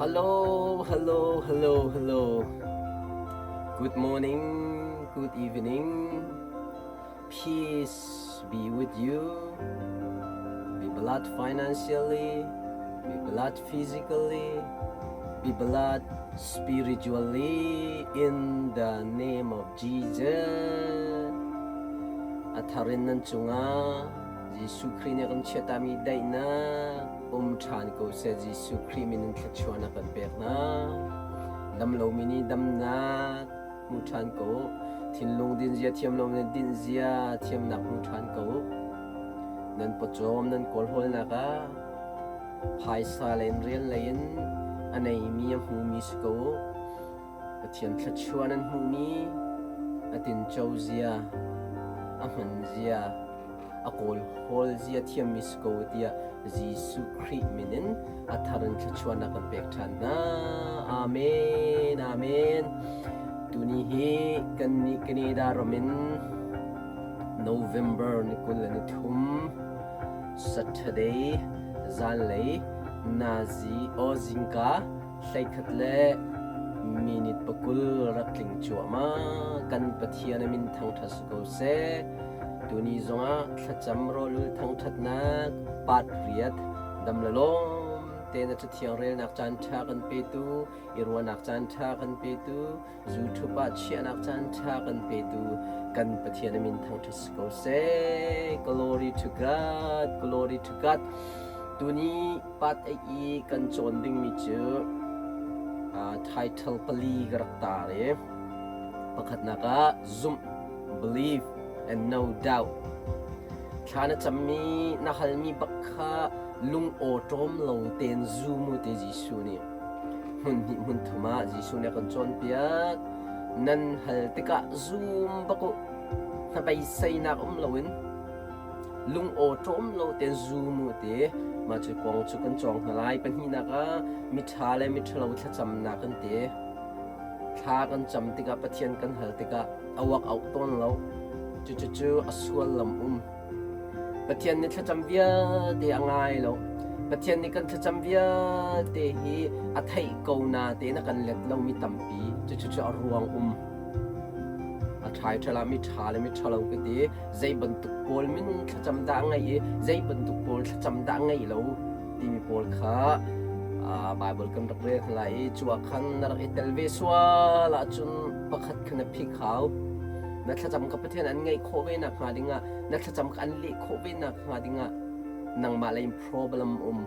Hello, hello, hello, hello. Good morning, good evening. Peace be with you. Be blessed financially, be blessed physically, be blessed spiritually in the name of Jesus. A thar in nan cungah Jesuh Khrih nih a kan chiatami daihnak um ṭhan ko seh. Jesuh Khrih min in thluachuah na kan pek hna. Dam lomi nih damnak hmu ṭhan ko. Thinlung dinzia thiam lomi nih dinzia thiamnak hmu ṭhan ko. Nan pawcawm nan kawlhawlnak ah phaisa lei in rian lei in a neimi a hmumi si ko. Pathian thluachuah nan hmuhmi a tinco zia, a hman zia, a kawlhawl zia thiammi si ko tiah Jesuh Khrih min in a thar in thluachuahnak kan pek ṭhan hna. Amen. Amen. Tuni hi kannih Canada ram in November ni 23 Saturday zanlei nazi o zingka 11 le minute 20 rak tling cuahmah. Kan Pathian a min thangṭhat si ko seh. Tuni zongah thlacam rawlul thangṭhatnak part riat dam le lawm tein a Cathiang relnak caan ṭha kan petu, i ruahnak caan ṭha kan petu, YouTube ah chiahnak caan ṭha kan petu kan Pathian a min thangṭhat si ko seh. Glory to God, glory to God. Tuni part 8 i kan cawn dingmi cu title pali ka rak tar i pakhatnak ah zumh believe and no doubt. Thla na cammi na halmi bak kha lung awṭawm lo tein zum u ti Jesuh nih hmun hnih hmun thum ah Jesuh nih a kan cawnpiak. Nan hal tikah zum bak u. Hnabeiseinak um loin lung awṭawm lo tein zum u ti mah cu kong cu kan cawng hna lai. Pahnihnak ah miṭha le miṭhalo thlacamnak kan ti. Thla kan cam tikah Pathian kan hal tikah a uak auh tawn lo. Cucucu a suallam um. Pathian nih thlacam vialte a ngai lo. Pathian nih kan thlacam vialte hi a theih ko na tein a kan let lomi tampi. Cucucu a ruang um. A ṭhai ṭhal ah mi ṭha le mi ṭhalo ka ti. Zei bantuk pawl minung thlacam dah a ngeih i zei bantuk pawl thlacam dah a ngeih lo timi pawl kha Baibal kan rak rel hna lai i cu ah khan na rak i tel ve sual ahcun pakhat kha na phik hau. Na thlacam kha Pathian an ngaih khawh ve nak hnga dingah na thlacam kha an leh khawh ve nak hnga dingah nangmah lei in problem um.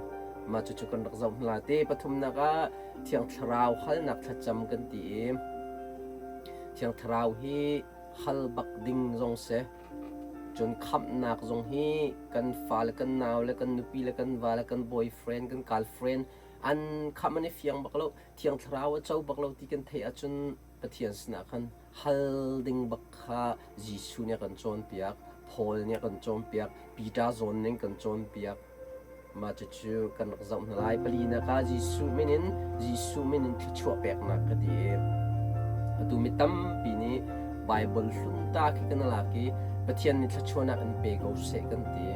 Mah cucu kan rak zoh hna te. Pathumnak ah Thiang Thlarau halnak thlacam kan ti i Thiang Thlarau hi hal bak ding zong si. Cun khamhnak zong hi kan fale kan nau le kan nupi le kan va le kan boyfriend kan girlfriend an khamh an i fiang bak lo Thiang Thlarau a co bak lo ti kan theih ahcun Pathian sinah khan hal ding bak kha Jesuh nih a kan cawnpiak Paul nih a kan cawnpiak Peter zawn ning kan cawnpiak Mah cucu kan rak zoh hna lai. Palinak ah Jesuh min in Jesuh min in thluachuah peknak ka ti i atu mi tampi nih Baibal hlun ta khi kan lak i Pathian nih thluachuahnak in pe ko seh kan ti.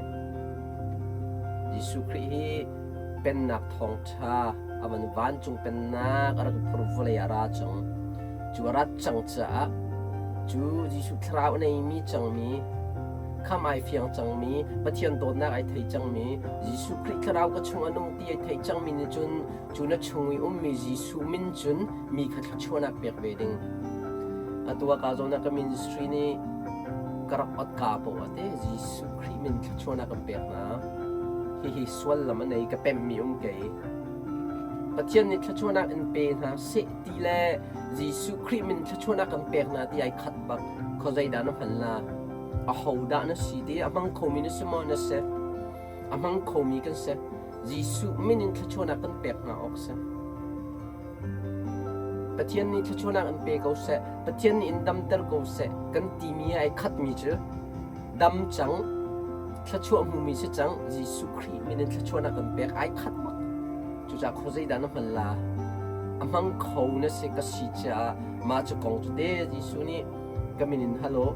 Jesuh Khrih hi pennak thawngṭha a van vancung pennak a rak phur vawlei ah a ra cang. Cu a rat cang caah cu Jesuh thlarau a neimi cangmi Khamh ai fiang cangmi, Pathian dawtnak ai thei cangmi, Jesuh Khrih thlarau ka chung a nung ti ai thei cangmi nih cun cu na chung i ummi Jesuh min cun mi kha thluachuahnak pek ve ding. Atu ah ka zawn ah ka ministry nih ka rak ot ka poah te Jesuh Khrih min thluachuahnak kan pek hna. Hihi suallam a nei ka pemmi um kei. Pathian nih thluachuahnak in pe hna seh ti le Jesuh Khrih min thluachuahnak kan pek hna ti ai khat bak. Khuazei dah na hman la? Ahodah na si ti a hmang khomi na si maw na si? A hmang khomi kan si. Jesuh min in thluachuahnak kan pek hna awk si. Pathian nih thluachuahnak in pe ko seh, Pathian nih in damter ko seh kan timi ai khatmi cu dam cang, thluachuah hmumi si cang, Jesuh Khrih min in thluachuahnak kan pek ai khat bak. Cucaah khuazei dah na hman la? A hmang kho na si ka si caah mah cu kong cu te Jesuh nih ka min in hal u.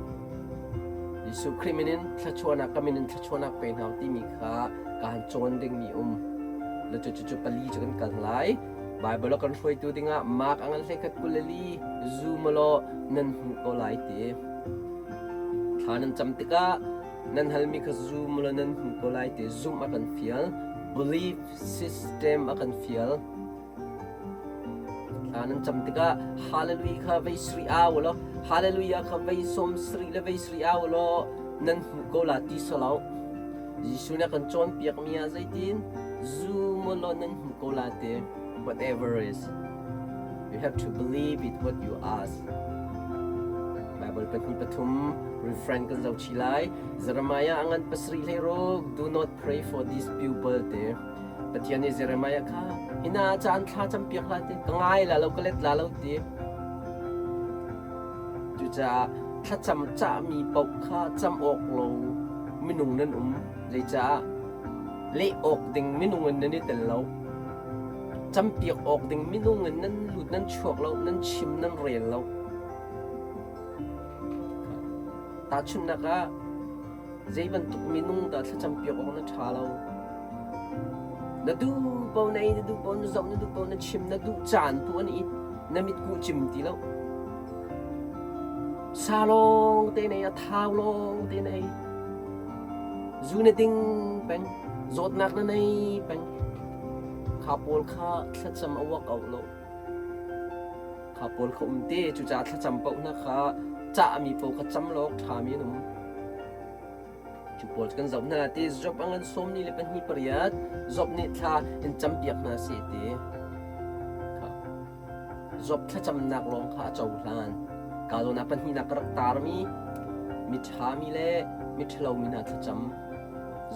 Jesuh Khrih min in thluachuahnak ka min in thluachuahnak pe hna timi kha kaan cawn dingmi um. Le cu cu pali cu kan kal lai. Baibal a kan hruaitu dingah Mark a ngan 21 24 zum law nan hmuh ko lai ti. Thla nan cam tikah nan halmi kha zum law nan hmuh ko lai ti zumh a kan fial. Belief system a kan fial. Thla nan cam tikah Hallelujah kha vei sri au law Hallelujah kha vei sawm sri le vei sri au law nan hmuh ko la ti solo. Jesuh nih a kan cawnpiakmi ah zeitin zum law nan hmuh ko la ti. Whatever is you have to believe it what you ask. Bible pahnih pathum refrain kan zoh chih lai. Jeremiah a ngan pasarih hlei ruk do not pray for these people te. Pathian nih Jeremiah kha hina caan thla campiak hlah ti ka ngai la lo ka let la lo ti. Cucaah thlacam cahmi paoh kha cam awk lo minung nan um. Zeicah leh awk ding minung in nan i tel lo. Campiak awk ding minung in nan lut nan chuak lo, nan chim nan rel lo. Tahchunhnak ah Zei bantuk minung dah thlacam piak awk na ṭha lo? Na duh paoh na ei, na duh paoh na zoh, na duh paoh na chim, na duh caan tu an i na mitkuh cim ti lo. Sa lawng te na ei, a thau lawng te na ei. Zu na ding peng, zawtnak na nei peng. Kha pawl kha thlacam a work out lo. Kha pawl kha um te, cucaah thlacam paoh hna kha cahmi paoh kha cam lawk ṭhami an um. Cu pawl cu kan zoh hna ti Job a ngan sawm ni le pahnih pariat Job nih thla in campiak hna seh ti. Job thlacamnak lawng kha a cohlan. Ka zawn ah pahnihnak ka rak tarmi miṭhami le miṭhalomi hna thlacam.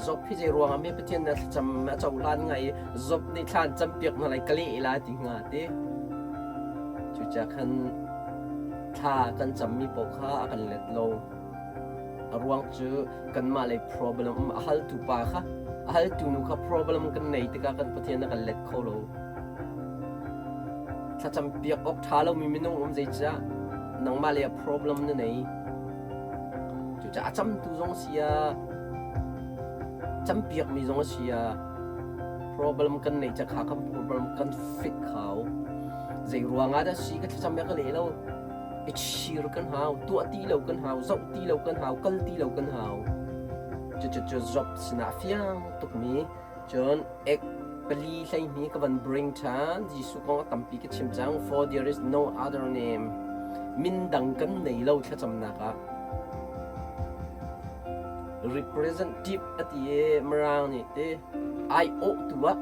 Job hi zei ruangah hme Pathian na thlacam a cohlan ngai i Job nih thla an campiak hna lai ka leh lai ti hnga ti. Cucaah khan thla kan cammi paoh kha a kan let lo. A ruang cu kanmah lei problem a haltu pa kha a haltu nu kha problem kan nei tikah kan Pathian a kan let kho lo. Thlacam piak awk ṭha lomi minung um zeicah nangmah lei ah problem na nei. Cucaah a camtu zong si ah campiakmi zong a si ah problem kan neih ca kha kan problem kan fik hau. Zei ruangah dah si ka thlacam ya ka leh lo. I chir kan hau, tuah ti lo kan hau, zoh ti lo kan hau, kal ti lo kan hau. Cucu Job sinah fiang tukmi cun ek pali hleihnih ka van bring ṭhan. Jesuh kong a tampi ka chim cang. For there is no other name. Min dang kan nei lo thlacamnak ah. Representative a ti i Mirang nih ti ai awhtu ah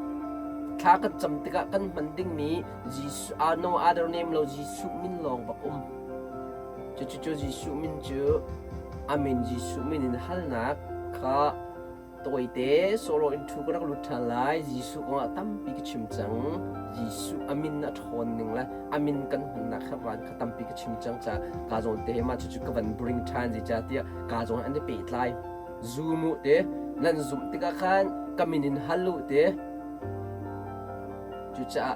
thla kan cam tikah kan hman dingmi Jesuh, no other name lo Jesuh min lawng bak um. Cucu Jesuh min cu a min Jesuh min in halnak kha Tawite sawlaw in thu ka rak lut ṭhan lai. Jesuh kongah tampi ka chim cang. Jesuh a min a ṭhawn ning le a min kan hmannak kherhran kha tampi ka chim cang caah kaa zawn te he mah cucu ka van bring ṭhan zeicahtiah kaa zawn an i pehtlai. Zum u te nan zumh tikah khan ka min in hal u te. Cucaah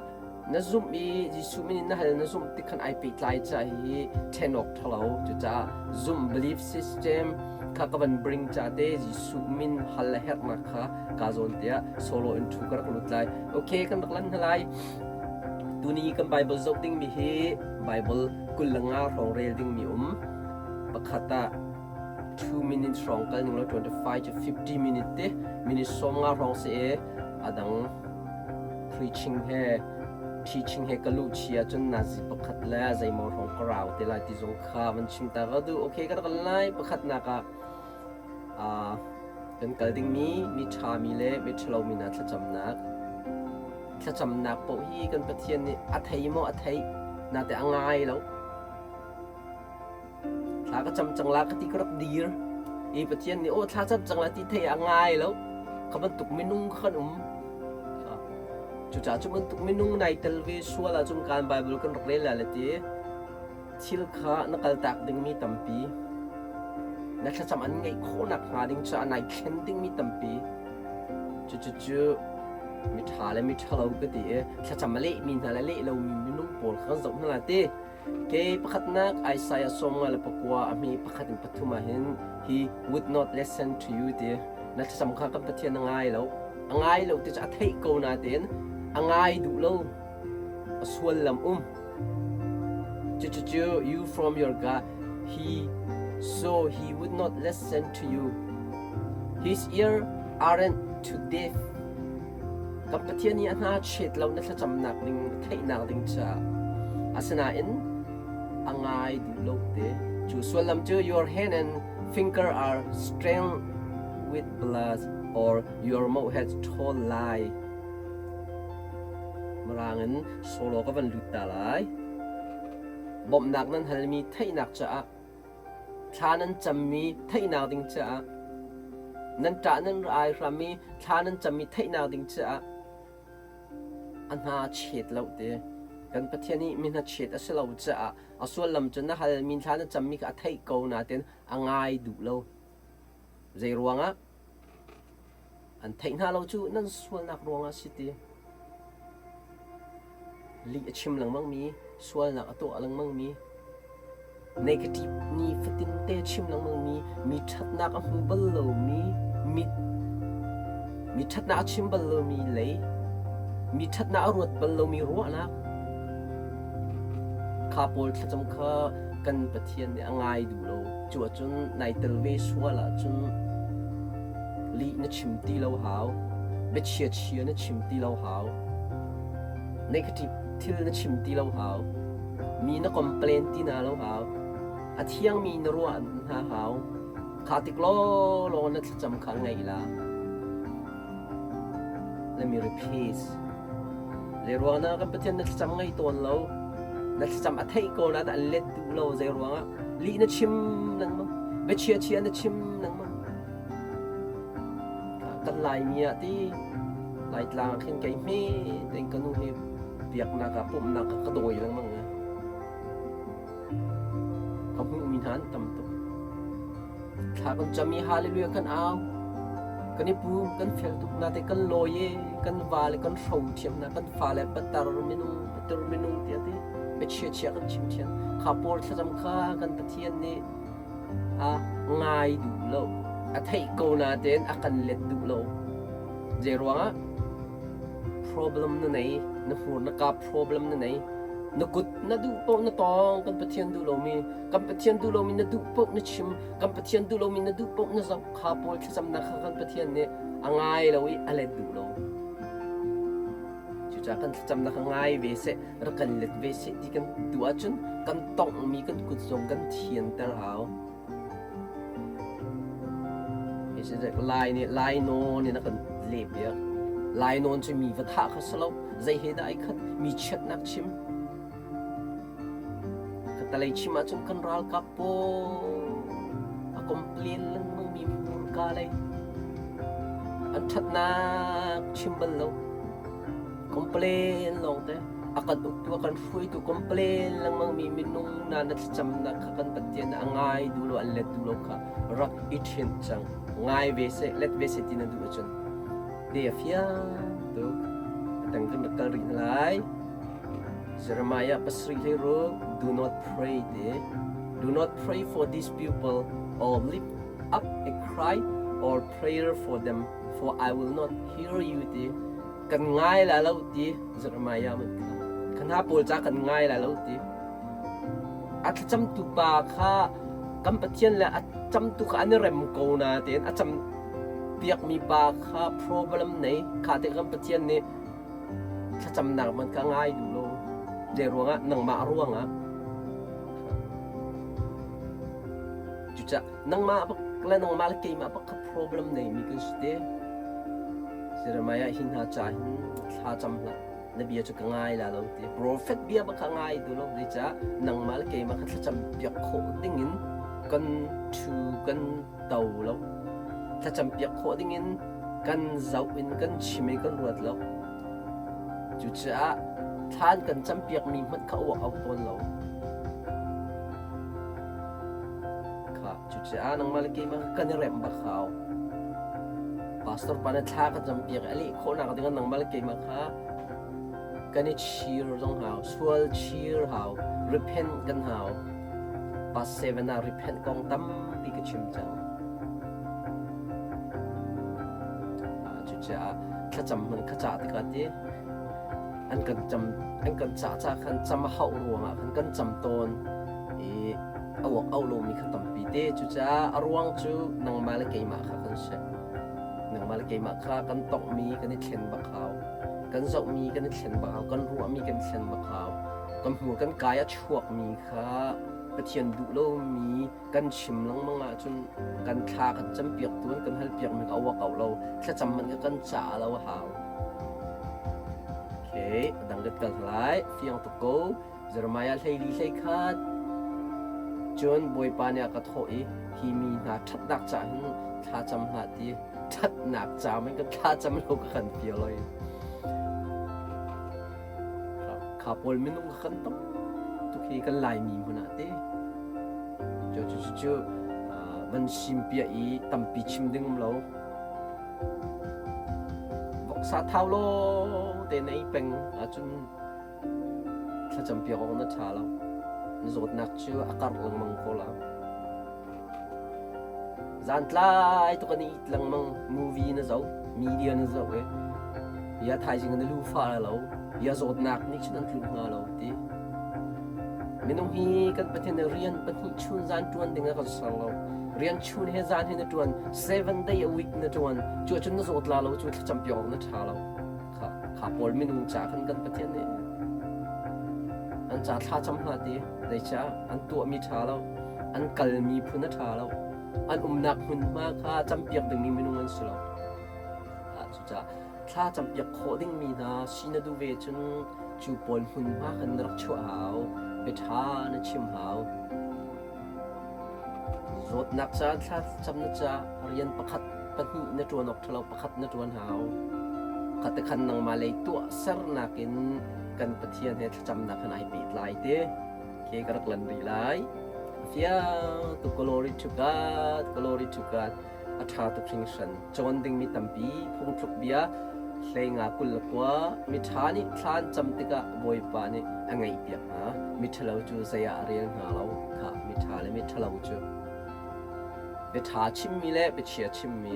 na zumh i Jesuh min in na hal na zumh tik khan ai pehtlai ca hi ṭhen awk ṭhalo. Cucaah zumh belief system kha ka van bring ca te Jesuh min hal a herhnak kha ka zawn tiah solo in thu ka rak lut lai. Okay, kan rak lan hna lai. Tuni kan Bible zoh dingmi hi Bible 25 hrawng rel dingmi um. Pakhat ah 2 minutes hrawng kal ning law 25 to 50 minute te minute 50 hrawng si e adang Preaching he teaching he ka luh chi ahcun nazi pakhat le zeimaw hrawng ka rau te lai ti zong kha van chim ta ka duh. Okay, ka rak kal lai. Pakhatnak ah uh, kan kal dingmi mi ṭhami le mi ṭhalomi hna thlacamnak. Thlacamnak paoh hi kan Pathian nih a thei maw a theih, nate a ngai lo. Thla ka cam cang la ka ti ka rak dir. I Pathian nih aw thla cam cang la ti thei a ngai lo. Kha bantuk minung kha kan um. Cucaah cu bantuk minung nai tel ve sual ahcun kan Bible kan rak rel la le ti thil kha na kaltak dingmi tampi na thlacam an ngeih khawhnak hnga ding caah nai thlen dingmi tampi cucu miṭha le miṭhalo ka ti i thlacam a lehmi hna le leh lomi minung pawl kha kan zoh hna la ti Ke pakhatnak Isaiah 59 a hmi pakhat in pathum ah hin he would not listen to you ti na thlacam kha kan Pathian a ngai lo. A ngai lo ti cu a theih ko nain a ngai duh lo. A suallam um. Cucucu you from your God, he so he would not listen to you. His ear aren't too deaf. Kan Pathian nih a hna chet lo na thlacamnak ding theihnak ding caah. Asinain a ngai duh lo te. Cu sullam cu your hand and finger are stained with blood or your mouth has told lie. Mirang in solo ka van lut ta lai. Bawmhnak nan halmi theihnak caah thla nan cammi theihnak ding caah nan ṭah nan ai hrammi thla nan cammi theihnak ding caah a hna chet lo te. Kan Pathian nih mi hna chet a si lo caah a sullam cu na halmi thla na cammi kha a theih ko nain a ngai duh lo. Zei ruangah? An theih hna lo cu nan sualnak ruangah si ti. Lih a chim lengmangmi, sualnak a tuah lengmangmi, negative ni fatin te chim lengmangmi, mi ṭhatnak a hmu bal lomi, mi mi ṭhatnak a chim bal lomi lei, mi ṭhatnak a ruat bal lomi ruahnak, kha pawl thlacam kha kan Pathian nih a ngai duh lo. Cu ahcun nai tel ve sual ahcun lih na chim ti lo hau, biachia chia na chim ti lo hau, negative thil na chim ti lo hau, mi na complain ti na lo hau, a thiangmi na ruah hna hau. Kha tik lawlaw na thlacam kha ngaih la. Let me repeat. Zei ruang na kan Pathian na thlacam ngai tawn lo. Na thlacam a theih ko na an let duh lo zei ruangah lih na chim lengmang biachia chia na chim lengmang kan Laimi ah ti Laitlang ah khin kei hme tein ka nu he biaknak ah pumhnak ah ka dawi lengmang Ka hmuhmi hna an tam tuk. Thla kan cam i hallelujah kan au. Kan i pum, kan fel tuk nate kan lawi i kan va le kan hro thiam hna, kan fale patar minung, patur minung tiah ti biachia chia kan chim thiam. Kha pawl thlacam kha kan Pathian nih a ngai duh lo. A theih ko natein a kan let duh lo. Zei ruangah? Problem na nei, na hmur na ka problem na nei. Na kut na duh paoh na tawng kan Pathian duh lomi kan Pathian duh lomi na duh paoh na chim kan Pathian duh lomi na duh paoh na zoh kha pawl thlacamnak kha kan Pathian nih a ngai lo i a let duh lo. Cucaah kan thlacamnak kha ngai ve seh, rak kan let ve seh ti kan duh ahcun kan tonghmi kan kut zong kan thianter hau. Lai nih lainawn in a kan lehpiak. Lainawn cu mi va thah kha si lo. Zei he dah ai khat? Mi chiatnak chim. Katalei chim ahcun kan ralkap pawl a complain lengmang mi hmurka lei an ṭhatnak chim bal lo. Complain lawngte. A kan uktu a kan hruaitu complain lengmang mi minung na na thlacamnak kha kan Pathian a ngai duh lo an let duh lo kha rak i ṭhen cang. Ngai ve seh, let ve seh ti na duh ahcun te a fiang tuk. Atang kan rak kal rih hna lai. Jeremiah pasarih hlei ruk, do not pray te. Do not pray for these people or lift up a cry or prayer for them, for I will not hear you te. Kan ngai la lo ti Jeremiah man kha. Kha pawl ca kan ngai la lo ti. A thlacamtu pa kha kan Pathian le a camtu kha an i rem ko na tein a cam piakmi pa kha problem nei kha te kan Pathian nih thlacamnak man ka ngai duh lo. Zei ruangah nangmah ruangah cucah nangmah bak le nangmah le keimah bak kha problem nei mi kan si te. Jeremiah hi hna ca hin thla cam hlah. Na bia cu ka ngai la lo ti. Prophet bia bak kha ngai duh lo. Zeicah nangmah le keimah kha thlacam piak khawh dingin kan thu kan to lo. Thlacam piak khawh dingin kan zoh in kan chim i kan ruat lo. Cucaah thlan kan campiakmi hmanh kha uak au tawn lo. Kha cucaah nangmah le keimah kan i remh bak hau. Pastor pa nih thla ka campiak i a leh khawhnak dingah nangmah le keimah kha kan i chir zong hau, sual chir hau, repent kan hau. Past 7 ah repent kong tampi ka chim cang. Cucaah thlacam hmanh kha cah tikah ti. An kan cam an kan cah ca khan cam a hauh ruangah khan kan cam tawn i a uak au lomi kha tampi te. Cucaah a ruang cu nangmah le keimah kha kan si. Nangmah le keimah kha kan tonghmi kan i thlen bak hau. Kan zohmi kan i thlen bak hau. Kan ruahmi kan i thlen bak hau. Kan hmur kan kai a chuakmi kha Pathian duh lomi kan chim lengmang ahcun kan thla kan campiak tu an kan halpiakmi kha a uak au lo. Thlacam hmanh kha kan caah lo a hau. Okay, a dang kan kal lai. Fiang tuk ko. Jeremiah 14 hleikhat. Cun Bawipa nih a ka thawh i hi mi hna ṭhatnak caah hin thlacam hlah ti ṭhatnak ca men ka thlacam lo ka kan fial oi. Kha pawl minung kha kan tam tuk hi kan Laimi hmun ah te. Cu cu cu cu van sim piah i tampi chim ding um lo. Voksa thau lo te na ei peng ahcun Thlacam piak awk na ṭha lo. Na zawtnak cu a karh lengmang ko la. Zantlai tuk an i it lengmang. Movie na zoh, media na zoh i ya thaizing na lu fa lo, ya zawtnak nih cun an tlun hnga lo ti. Minung hi kan Pathian nih rian pahnih chun zan ṭuan ding a kan ser lo. Rian chun he zan he na ṭuan, 7 day a week na ṭuan. Cu ahcun na zawt la lo cu thlacam piak awk na ṭha lo. Kha, kha pawl minung ca khan kan Pathian nih an ca thlacam hlah ti zeicah an tuahmi ṭha lo an kalmi phun a ṭha lo an umnak hmunhma kha campiak dingmi minung an si lo. Cucaah thla campiak khawh dingmi hna si na duh ve cun cu pawl hmunhma khan na rak chuah hau bia ṭha na chim hau. Zawtnak caan thlacam na ca rian pakhat pahnih na ṭuan awk ṭhalo pakhat na ṭuan hau. Khatekhan nangmah lei tuahsernak in kan Pathian he thlacamnak khan ai pehtlai te. Ke ka rak lan rih lai. Fiang tuk glory to God, glory to God. A ṭha tuk hringhran. Cawn dingmi tampi phungthluk bia hleinga 29 miṭha nih thla an cam tikah Bawipa nih a ngaihpiak hna. Miṭhalo cu zei ah a rel hna lo. Khah miṭha le miṭhalo cu biaṭha chimmi le biachia chimmi,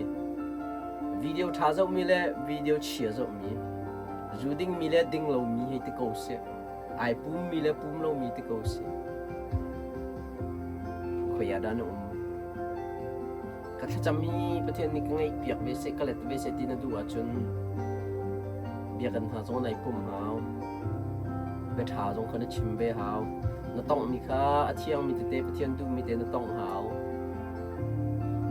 video ṭha zohmi le video chia zohmi, zu dingmi le ding lomi hei ti ko sih. Ai pummi le pum lomi ti ko sih. Khoi ah dah na um? Ka thlacam hi Pathian nih ka ngaihpiak ve seh, ka let ve seh ti na duh ahcun biakinn hna zong nai pum hau. Bia ṭha zong kha na chim ve hau. Na tonghmi kha a thiangmi tete Pathian duhmi te na tongh hau.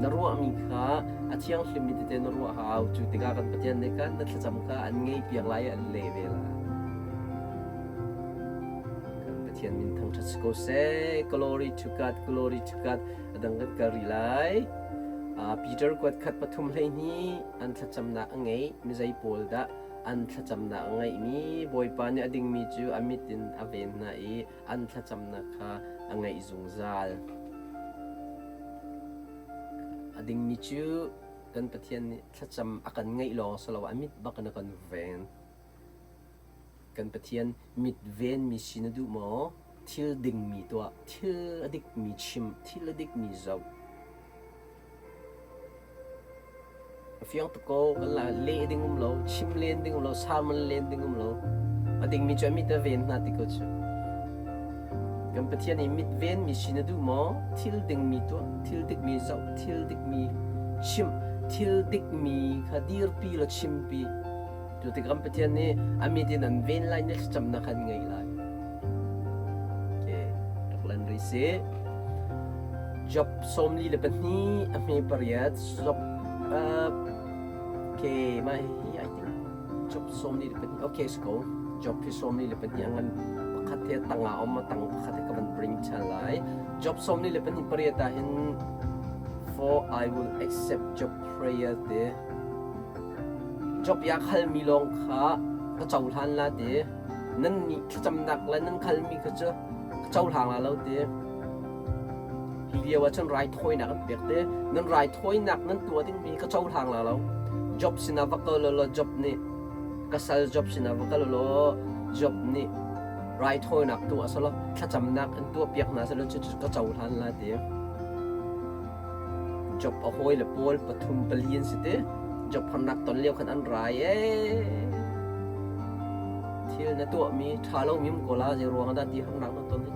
Na ruahmi kha a thianghlimmi tete na ruah hau. Cu tikah kan Pathian nih khan na thlacam kha an ngaihpiak lai i an leh ve lai. Kan Pathian min thangṭhat si ko seh. Glory to God, glory to God. A dang kan kal rih lai. Peter kuat khat pathum 12 an thlacamnak a ngei. Mi zei pawl dah an thlacamnak a ngeihmi Bawipa nih a dingmi cu a mit in a ven hna i an thlacamnak kha a ngaih zungzal. A dingmi cu kan Pathian nih thlacam a kan ngaih lawng si lo a mit bak in a kan ven. Kan Pathian mit venmi si na duh maw? Thil dingmi tuah, thil a dikmi chim, thil a dikmi zoh. A fiang tuk ko, kan la leh ding um lo, chim len ding um lo, sermon len ding um lo. A dingmi cu a mit a ven hna ti ko cu. Kan Pathian i mit venmi si na duh maw? Thil dingmi tuah, thil dikmi zoh, thil dikmi chim, thil dikmi kha dirpi law chimpi. Cu tikah Pathian nih a mit in an ven lai na thlacamnak kha an ngaih lai. Okay, rak lan rih sih. Job 42 a hme pariat Job okay mah hi I think Job 42 okay so Job hi 42 a ngan pakhat he tangah um a tang pakhat he ka van bring chan lai Job 42 pariat ah hin for I will accept Job prayer te Job i a khalmi lawng kha ka cohlan la ti. Nannih thlacamnak le nan khalmi kha cu ka cohlang la lo ti. Hi lio ah cun raithawinak an pek ti. Nan raithawinak nan tuah dingmi ka cohlang la lo. Job sinah va kal law Job nih ka sal Job sinah va kal law Job nih raithawinak tuah selaw thlacamnak in tuahpiak hna selaw cucu ka cohlan la ti. Job a hawile pawl pathum pali an si te. Job harnak ton lio khan an rai ee. thil na tuahmi ṭha lomi um ko la zei ruang dah ti harnak na ton hi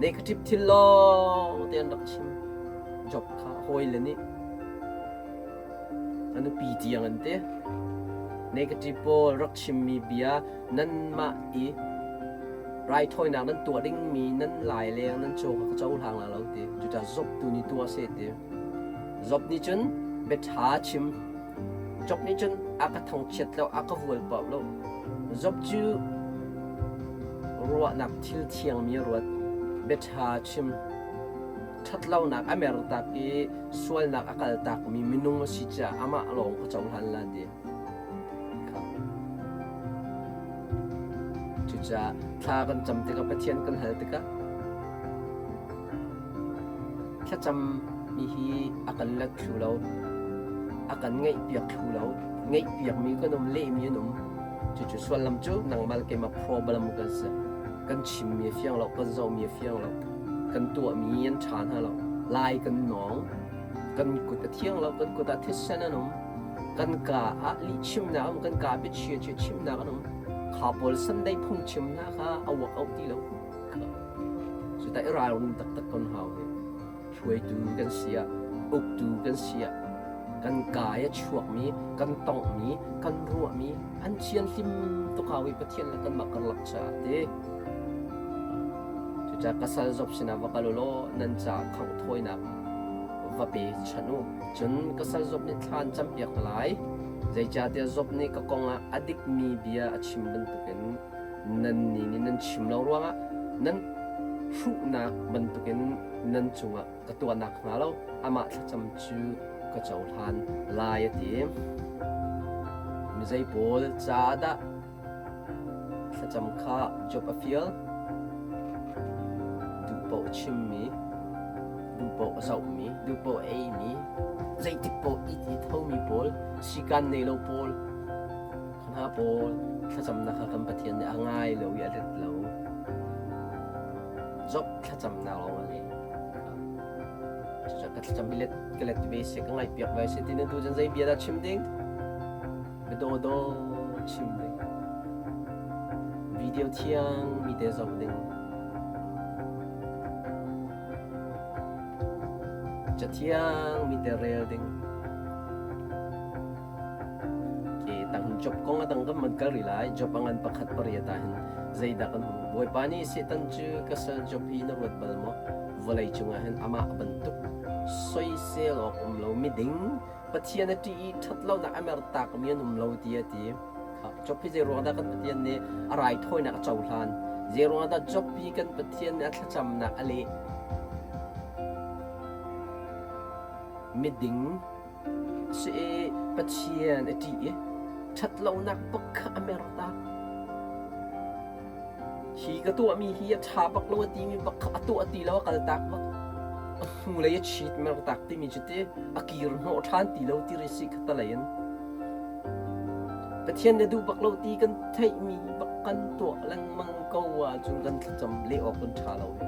negative thil lawng te an rak chim. Job kha hawile nih a nupi tiang an ti. Negative pawl rak chimmi bia nanmah i raithawinak nan tuah dingmi nan lai leng nan caw kha ka cohlang la lo ti. Cucaah Job tu nih tuah seh ti. Job nih cun biaṭha chim. Job nih cun a ka thangchiat lo, a ka vualpauh lo. Job cu ruahnak thil thiangmi a ruat. Biaṭha chim. Ṭhatlonak a mertak i sualnak a kaltakmi minung a si caah amah lawng ka cohlan la ti. Kha. Cucaah thla kan cam tikah Pathian kan hal tikah thlacam mi hi a kan let thlu lo, a kan ngaihpiak thlu lo, ngaihpiakmi kan um, lehmi an um. Cucu suallam cu nangmah le keimah problem kan si. Kan chimmi a fiang lo, kan zohmi a fiang lo, kan tuahmi an ṭha hna lo. Lai kan nawng, kan kut a thiang lo, kan kut ah thisen an um. Kan kaa ah lihchimnak a um, kan kaa biachia chia chimnak an um. Kha pawl Sunday phungchim hna kha a uak auh ti lo. Cuta i ralrin taktak kan hau hi. Hruaitu kan si ah, uktu kan si ah, kan kaa i a chuakmi, kan tonghmi, kan ruahmi an thianhlim tuk hau i Pathian le kanmah karlak caah ti. Cucaah ka sal Job sinah va kal u law nan caah khangh thawinak va pe chan u. Cun ka sal Job nih thla an campiak hna lai. Zeicahtiah Job nih ka kong ah a dikmi bia a chim bantukin nannih nih nan chim lo ruangah nan hruhnak bantukin nan cungah ka tuah nakhnga lo amah thlacam cu ka cohlan lai a ti. Mizei pawl caah dah thlacam kha Job a fial? Duh paoh a chimmi, duh paoh a zohmi, duh paoh a eimi, zeitik paoh it i thomi pawl, sikan nei lo pawl, Hna pawl thlacamnak kha kan Pathian nih a ngai lo i a let lo. Job thlacamnak lawng a leh. Cucaah ka thlacam hi let ka let ve seh, ka ngaihpiak ve seh ti na duh cun zei bia dah chim ding? Biadawdaw chim ding. Video thiang mi te zoh ding. Cathiang mi te rel ding. Tang job kong a dang kan man kal rih lai. Job a ngan pakhat pariat ah hin zeidah kan hmuh? Bawipa nih Satan cu ka sal Job hi na ruat bal maw? Vawlei cungah hin amah bantuk soisel awk um lo miding Pathian a ṭih i ṭhatlonak a mertakmi an um lo ti a ti. Job hi zei ruang dah kan Pathian nih a raithawinak a cohlan? Zei ruang dah Job hi kan Pathian nih a thlacamnak a leh? Miding Si i Pathian a ṭih i ṭhatlonak bak kha a mer ta. Hi ka tuahmi hi a ṭha bak lo a timi bak kha a tuah ti lo a kaltak bak. A hnulei a chit mertak timi cu ti a kir hnawh ṭhan ti lo ti ri si kha talei in. Pathian na duh bak lo ti kan theihmi bak kan tuah lengmang ko ahcun kan thlacam leh awk kan ṭha lo hi.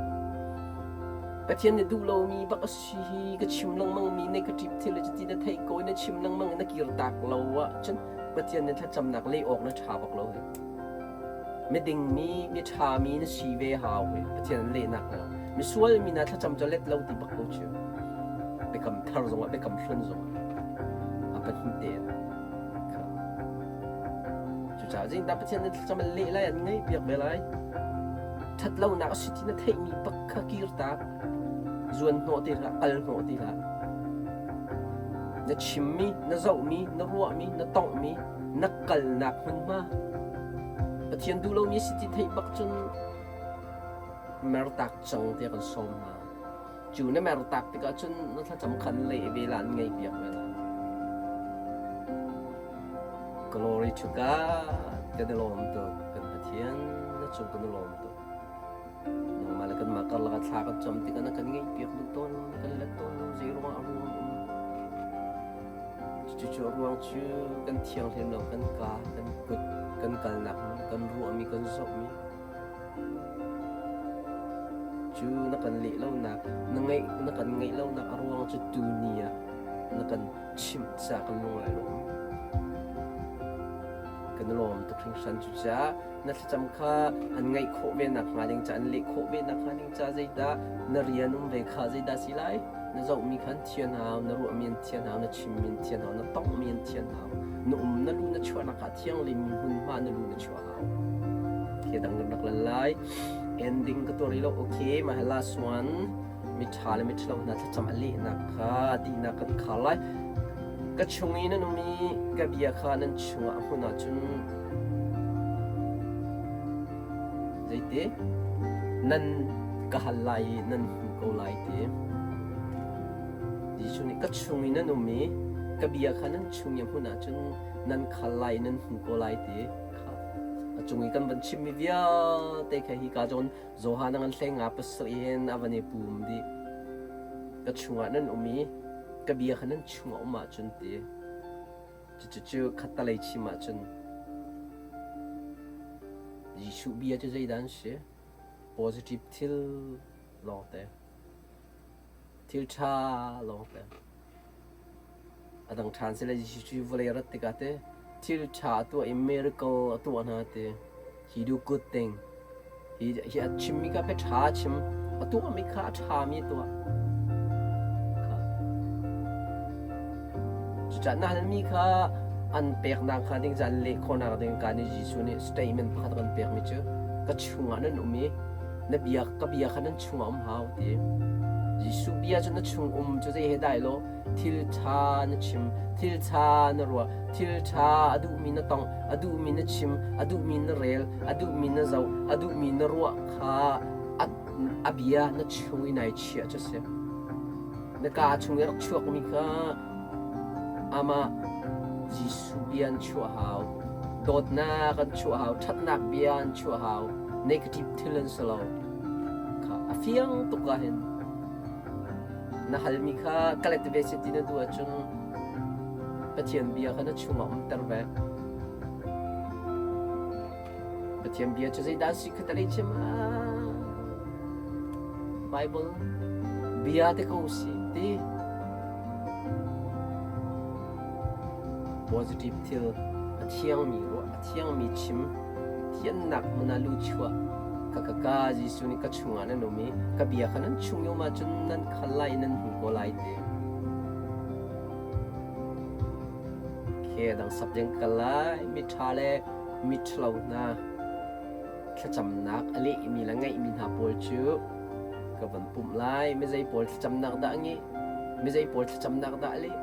Pathian nih duh lomi bak a si hi ka chim lengmangmi negative thil le cuti na theih ko i na chim lengmang i na kirtak lo ahcun Pathian nih thlacamnak leh awk na ṭha bak lo hi. Miding mi, mi ṭhami na si ve hau hi Pathian an lehnak hnga. Misual mi na thlacam cu let lo ti bak ko cu. Biakam thar zongah biakam hlun zongah a pahnih tein. Cucaah zingdah Pathian nih thlacam an leh lai an ngaih piak ve lai. Ṭhatlonak a si ti na theihmi bak kha kirtak. Zuan hnawh ti hlah, kal hnawh ti hlah. Na chimmi, na zohmi, na ruahmi, na tonghmi, na kalnak hmunhma. Pathian duh lomi si ti theih bak cun mertak cang tiah kan sawm hna. Cu na mertak tikah cun na thlacam khan leh ve la an ngei piak ve la. Glory to God. Kan i lawm tuk. Kan Pathian na cung kan i lawm tuk. Nangmah le kanmah karlak ah thla kan cam tikah na kan ngeihpiak duh tawn lo, na kan let tawn lo, zei ruangah a ruang um. Cucu a ruang cu kan thianghlim lo, kan ka, kan kut, kan kalnak hmun, kan ruahmi, kan zohmi. Cu na kan leh lonak, na ngeih, na kan ngeih lonak a ruang cu tuni ah na kan chimh caah kan lung ai lawm. Kan i lawm tuk hringhran. Cucaah na thlacam kha an ngaih khawh ve nakhnga ding ca, an leh khawh ve nakhnga ding ca zeidah na rian um ve kha zeidah si lai? Na zohmi kha an thian hau, na ruahmi an thian hau, na chimmi an thian hau, na tonghmi an thian hau. Na um na lu na chuahnak ah thianghlimmi hmunhma na lu na chuah hau. Okay, dang kan rak lan lai. Ending ka tuah rih lo. Okay, mah last one. Miṭha le miṭhalo hna thlacam a lehnak kha dihnak kan khar lai. Ka chung i nan um i ka bia kha nan chungah a hmun ahcun zeiti nan ka hal lai i nan hmu ko lai ti. Jesuh nih ka chung i nan um i ka bia kha nan chung i a hmun ahcun nan khal lai i nan hmu ko lai ti. Kha a cung i kan van chimmi vialte kha hi ka zawn Johan a ngan hlei nga pasarih hin a van i pum dih. Ka chungah nan um i ka bia kha nan chungah um ahcun ti. Cucu khattalei chim ahcun Jesuh bia cu zeidah an si? Positive thil lawngte. Thil ṭha lawngte. A dang ṭhan sile Jesuh cu vawlei a rat tikah teh thil ṭha a tuah i miracle a tuah hna ti. He do good thing. Hi, hi a chimmi kha pe ṭha a chim. A tuahmi kha a ṭhami a tuah. Kha. Cucaah na halmi kha an peknak hnga ding ca an leh khawhnak ding ka nih Jesuh nih statement pakhat a kan pekmi cu ka chungah nan um i na bia ka bia kha nan chungah um hau ti. Jesuh bia cu na chung um cu zei he dai law thil ṭha na chim, thil ṭha na ruah, thil ṭha a duhmi na tongh, a duhmi na chim, a duhmi na rel, a duhmi na zoh, a duhmi na ruah kha a, a bia na chung i nai chiah cu si. Na kaa chung i rak chuakmi kha amah Jesuh bia an chuah hau. Dawtnak an chuah hau, ṭhatnak bia an chuah hau, negative thil an si lo. Kha a fiang tuk ah hin Na halmi kha ka let ve seh ti na duh ahcun Pathian bia kha na chungah umter ve. Pathian bia cu zeidah a si kha talei chim ah Bible bia te ko si ti. Positive thil a thiangmi ruah a thiangmi chim thiannak hmun ah luchuah ka ka ka Jesuh nih ka chungah nan um i ka bia kha nan chung i um ahcun nan khal lai i nan hmu ko lai ti. Ke dang sap ding ka lai miṭha le miṭhalo hna thlacamnak a lehmi le ngeihmi hna pawl cu ka van pumh lai. Mizei pawl thlacamnak dah a ngeih? Mizei pawl thlacamnak dah a leh?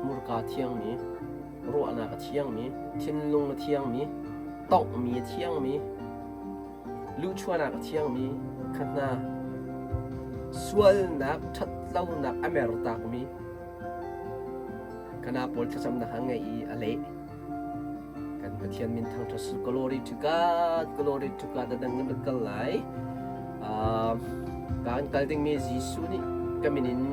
Hmurka thiangmi, ruahnak a thiangmi, thinlung a thiangmi, tonghmi a thiangmi, luhchuahnak a thiangmi kha hna sualnak ṭhatlonak a mertakmi kana pawl thlacamnak a ngeih i a leh. Kan Pathian min thangṭhat su glory to God, glory to God a dang kan kal lai. Uh, kan kal dingmi Jesuh nih ka min in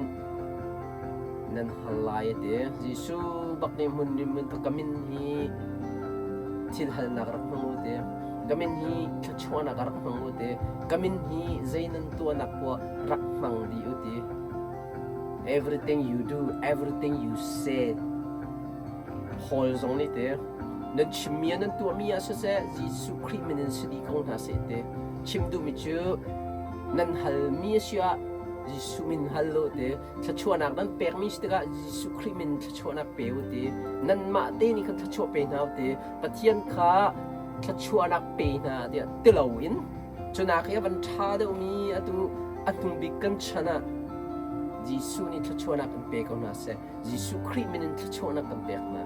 nan hal lai a ti. Jesuh bak nih hmun nih mun ka min hi thil halnak rak hmang u ti. Ka min hi thluachuahnak rak hmang u ti. Ka min hi zei nan tuahnak poah rak hmang dih u ti. Everything you do, everything you say, Paul zong nih te nan chimmi ah nan tuahmi ah siseh Jesuh Khrih min in si dih ko hna seh ti chim duhmi cu nan halmi a si ah Jesuh min hal u ti thluachuahnak nan pekmi si tikah Jesuh Khrih min thluachuahnak pe u ti nanmah te nih khan thluachuah pe hna u ti Pathian kha thluachuahnak pe hna tiah ti loin cunak hi a van ṭha deuhmi atu a hnu bik kan chan ah Jesuh nih thluachuahnak kan pe ko hna seh Jesuh Khrih min in thluachuahnak kan pek hna.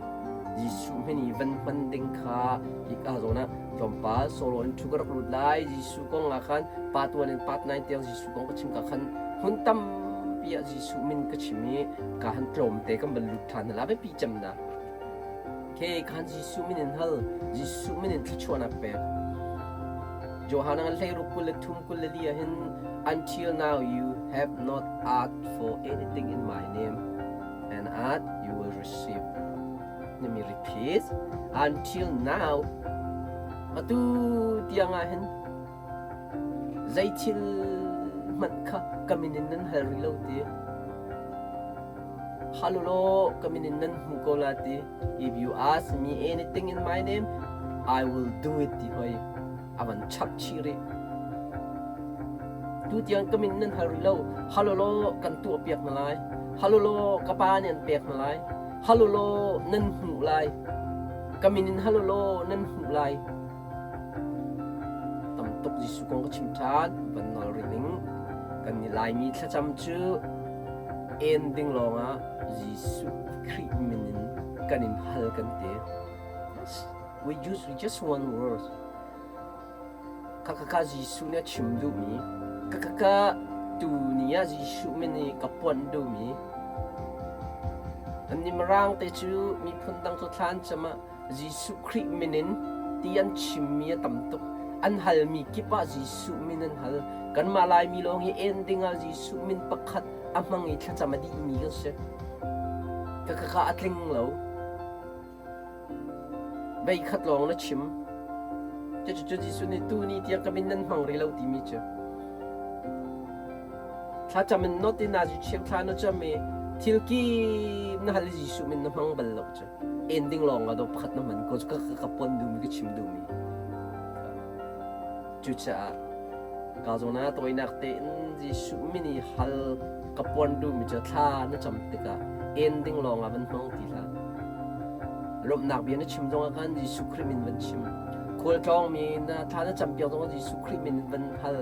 Jesuh min i van hman ding kha hika zawn ah tlawmpal solo in thu ka rak lut lai. Jesuh kong ah khan part 1 in part 9 tiang Jesuh kong ka chim ka khan hmun tampi ah Jesuh min ka chim i ka han tlawmte kan van lut ṭhan hna la biapi cemnak. Ke khan Jesuh min in hal, Jesuh min in thluachuahnak pek. Johan an hlei ruk kul le thum kul le li ah hin until now you have not asked for anything in my name and ask you will receive. Let me repeat. Until now atu tiang ah hin zei thil hmanh kha ka min in nan hal rih lo ti. Hal u law ka min in nan hmu ko la ti. If you ask me anything in my name, I will do it ti hoi. A van chap chih rih. Tu tiang ka min nan hal rih lo. Hal u law kan tuah piak hna lai. Hal u law ka pa nih an pek hna lai. Hal u law nan hmuh lai. Ka min in hal u law nan hmuh lai. Tam tuk Jesuh kong ka chim ṭhan, van nawl rih ning. Kan nih Laimi thlacam cu en ding lawngah Jesuh Khrih min in kan in hal kan ti. Yes, we use just one word. Khakha Jesuh nih a chim duhmi, khakha tu ni ah Jesuh min i ka puanh duhmi. An nih Mirang te cu miphun dang cu thla an cam ah Jesuh Khrih min in ti an chimmi a tam tuk. An halmi kip ah Jesuh min an hal. Kanmah Laimi lawng hi en ding ah Jesuh min pakhat a hmang i thlacam a dihmi kan si. Khakha a tling lo. Vei khat lawng na chim. Cucu Jesuh nih tu ni tiang ka min nan hmang rih lo timi cu. Thlacam in not in nazi cheu thla na cam i thil kip na hal i Jesuh min na hmang bal lo cu. En ding lawng ah do pakhat na hman ko cu ka ka pon duhmi ka chim duhmi. Cucaah ka zawn ah tawinak tein Jesuh min i hal ka puan duhmi cu thla na cam tikah en ding lawng ah van hmang ti hlah. Lawmhnak bia na chim zongah khan Jesuh Khrih min van chim. Khualtlawngmi na thla na campiak zongah Jesuh Khrih min in van hal.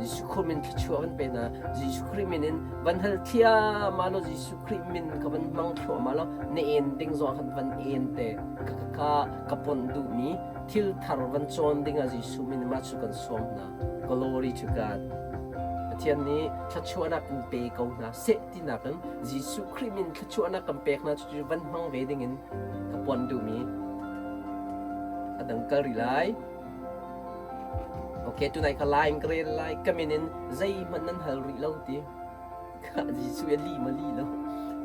Jesuh Khrih min thluachuah van pe hna. Jesuh Khrih min in van hal thliahmah law Jesuh Khrih min kha van hmang thluahmah law na en ding zongah khan van en te. Ka ka ka ponh duhmi thil thar van cawn ding ah Jesuh min mah cu kan sawm hna. Glory to God. Pathian nih thluachuahnak in pe ko hna seh tinak in Jesuh Khrih min thluachuahnak kan pek hna cu van hmang ve ding in ka puan duhmi a dang kal rih lai. Okay, tunai ka lai in ka rel lai. Ka min in zeihmanh nan hal rih lo ti. Ka Jesuh a li ma li lo.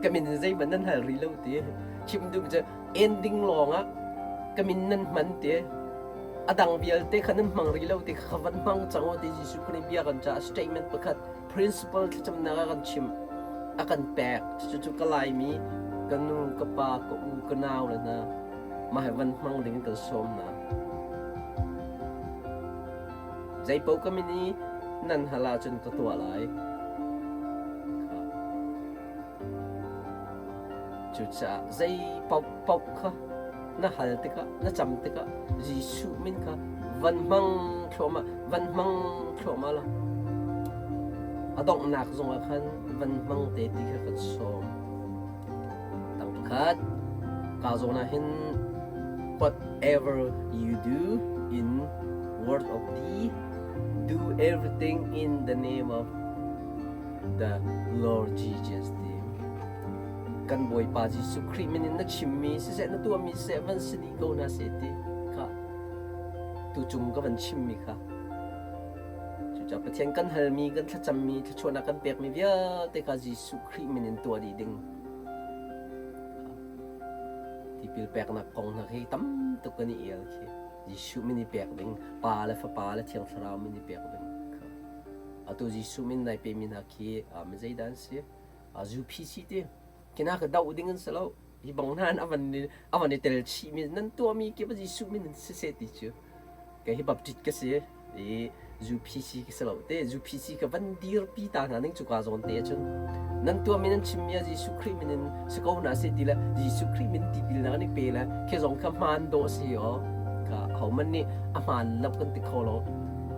Ka min in zeihmanh nan hal rih lo ti. Chim duh cu ending lawng ah ka min nan hman ti. A dang vialte kha nan hmang rih lo ti kha van hmang cang u ti Jesuh Khrih bia kan caah statement pakhat principle thlacamnak a kan chimh a kan pek. Cucu ka Laimi ka nu ka pa ka u ka nau le hna mah hi van hmang ding in kan sawm hna. Zeipaoh ka min i nan hal ahcun ka tuah lai. Cucaah zei paohpaoh kha na hal tikah, na cam tikah Jesuh min kha van hmang thluahmah, van hmang thluahmah law a donghnak zongah khan van hmang te ti kha kan sawm. Tang pakhat, ka zawn ah hin whatever you do in word of thee, do everything in the name of the Lord Jesus ti. Kan Bawipa Jesuh Khrih min in na chimmi siseh na tuahmi siseh van si dih ko hna seh ti kha tucung ka van chimmi kha. Cucaah Pathian kan halmi, kan thlacammi, thluachuahnak kan pekmi vialte kha Jesuh Khrih min in tuah dih ding. Tipil peknak kong hna khi tam tuk kan i el khi. Jesuh min i pek ding, Pa le Fapa le Thiang Thlarau min i pek ding. Atu Jesuh min nai pemi hna khi zeidah an si? UPC ti. Kina ka doh ding an si lo. Hi bang hna in a van i tel chihmi nan tuahmi kip Jesuh min in siseh ti cu. Kei hi Baptist ka si i UPC ka si lo te. UPC ka van dirpi ta hna ning cuka zawn te ahcun nan tuahmi nan chimmi ah Jesuh Khrih min in si ko hna seh ti le Jesuh Khrih min tipil na kan i pe le khi zong kha hmaan dawh si aw. Kha hohmanh nih a hmaan lo kan ti kho lo.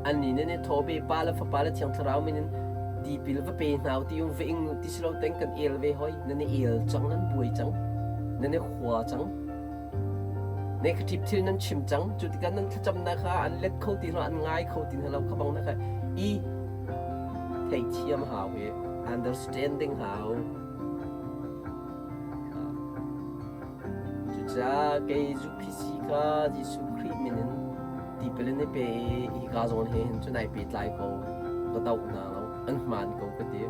Annih nih nih thaw pe Pa le Fapa le Thiang Thlarau min in tipil va pe hna u ti um va ing u ti si lo teng kan el ve hoi. Nan i el cang, nan buai cang, nan i hua cang. Negative thil nan chim cang. Cu tikah nan thlacamnak kha an let kho ti hna, an ngai kho ti hna lo kha bang na kha i theithiam hau i understanding hau. Cucaah kei UPC kha Jesuh Khrih min in tipil in i pe i hika zawn he hin cun ai pehtlai ko, ka doh hna lo, an hmaan ko ka ti.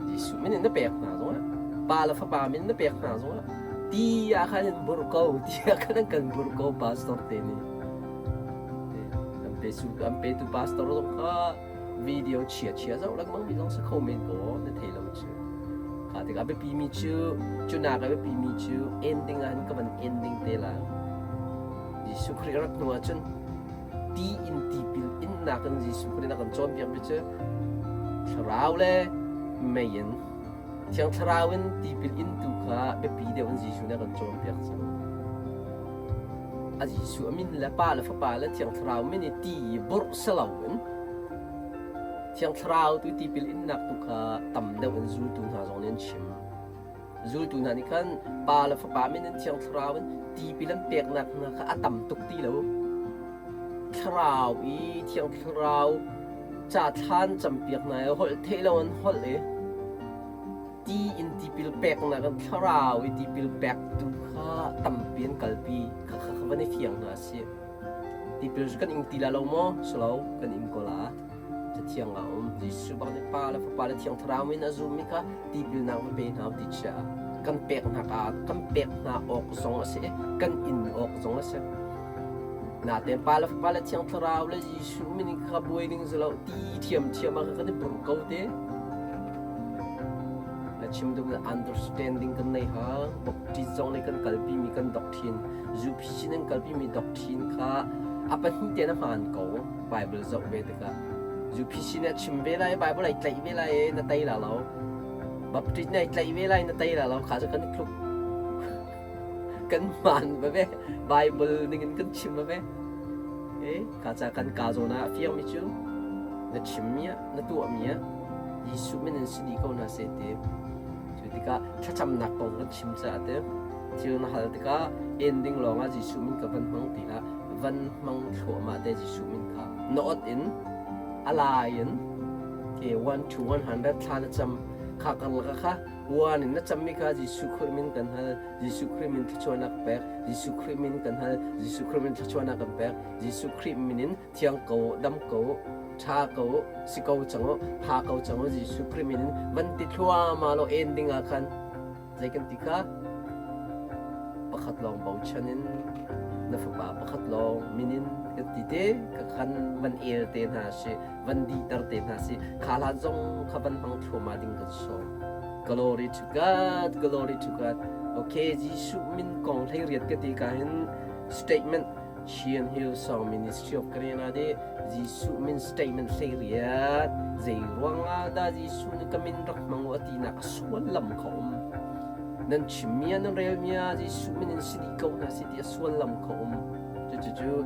Jesuh min in na pek hna zongah, Pa le Fapa min na pek hna zongah, ti ah khan in burh ko, ti ah khan an kan burh ko pastor te nih. An pe su an petu pastor zong kha video chia chia zoh lengmang mi zong si kho men ko na thei lo cu. Kha tikah biapimi cu cunak a biapimi cu ending ah hin ka van ending te la. Jesuh Khrih rat hnu ahcun ti in tipil innak in Jesuh Khrih na kan cawnpiak mi cu thlarau le mei in Thiang Thlarau in tipil intu kha biapi deuh in Jesuh nih a kan cawnpiak cang. A Jesuh a min le Pa le Fapa le Thiang Thlarau min i ti i burh si loin Thiang Thlarau tu tipil innak tu kha tam deuh in zultu hna zong nih an chim. Zultu hna nih khan Pa le Fapa min in Thiang Thlarau in tipil an peknak hna kha a tam tuk ti lo. Thlarau i Thiang Thlarau ca thlan campiak hna i holh theih lo an holh i ti in tipil peknak in thlarau i tipil pektu kha tampi an kalpi kha kha kha van i fiang hna sih. Tipil cu kan ing ti la lo maw? Si lo, kan ing ko la. Cathiang ah a um. Jesuh bak nih Pa le Fapa le Thiang Thlarau in a zummi kha tipilnak va pe hna u ti chia. Kan pek hna kan pek hna awk zong a si i kan in awk zong a si. Natein Pa le Fapa le Thiang Thlarau le Jesuh min in kha buai ding si lo ti thiamthiam ah kan i bur ko te. Na chim duh understanding kan nei ha. Baptist zong nih kan kalpi mi kan doctrine, UPC nan kalpi mi doctrine kha a pahnih te na hmaan ko. Bible zoh ve tikah UPC nih a chim ve lai, Bible ai tlaih ve lai i na tei la lo. Baptist nih ai tlaih ve lai na tei la lo. Kha cu kan i tluk. Kan hmaan va ve. Bible ningin kan chim va ve. Eh, ka ca kan ka zawn ah a fiangmi cu na chimmi ah, na tuahmi ah Jesuh min in si dih ko hna seh ti. Cu tikah thlacamnak kong kan chim caah te thil na hal tikah ending lawngah Jesuh min ka van hmang ti lah van hmang thluahmah te Jesuh min kha na ot in a lai in ke 1 to 100 thla na cam kha karlak kha one in na cammi kha Jesuh Khrih min kan hal Jesuh Khrih min thluachuahnak pek Jesuh Khrih min kan hal Jesuh Khrih min thluachuahnak kan pek Jesuh Khrih min in thiang ko dam ko tha ko si ko cang u pha ko cang u Jesuh Khrih min in van ti thluahmah lo ending ah khan Zei kan ti kha? Pakhat lawng bochan in na fapa pakhat lawng min in kan ti te ka khan van el te hna si van dihter te hna si kha hlan zong kha van hmang thluahmah ding kan sawm. Glory to God, glory to God. Okay, Jesuh min kong hlei riat ka ti ka hin statement Chin Hillsong Ministry of Korea nih Jesuh min statement hlei riat zei ruangah dah Jesuh nih ka min rak hmang u a tinak a suallam kha um. Nan chimmi ah nan relmi ah Jesuh min in si dih ko hna si ti a suallam kha um. Cucu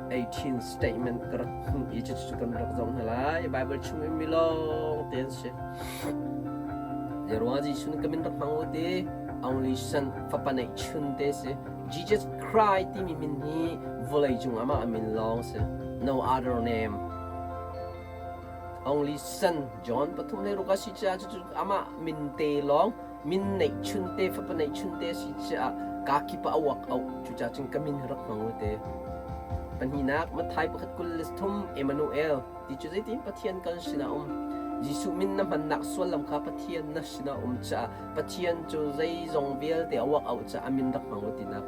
18 statement ka rak hmuh i cucu kan rak zoh hna lai. Bible chung in mi lawng te an si. Zei ruangah Jesuh nih ka min rak hmang u ti only son fapa neih chun te si. Jesus Christ timi min hi vawleicung amah a min lawng si. No other name. Only son John 3:6 a si caah cucu amah min te lawng min neih chun te fapa neih chun te si caah kakip ah a uak auh cucaah cun ka min rak hmang u te. Pahnihnak Matthai 1:23 Emmanuel ti cu zeitin Pathian kan sinah um. Jesuh min na hmannak sullam kha Pathian na sinah um caah Pathian cu zeizong vialte a uak auh caah a min rak hmang u tinak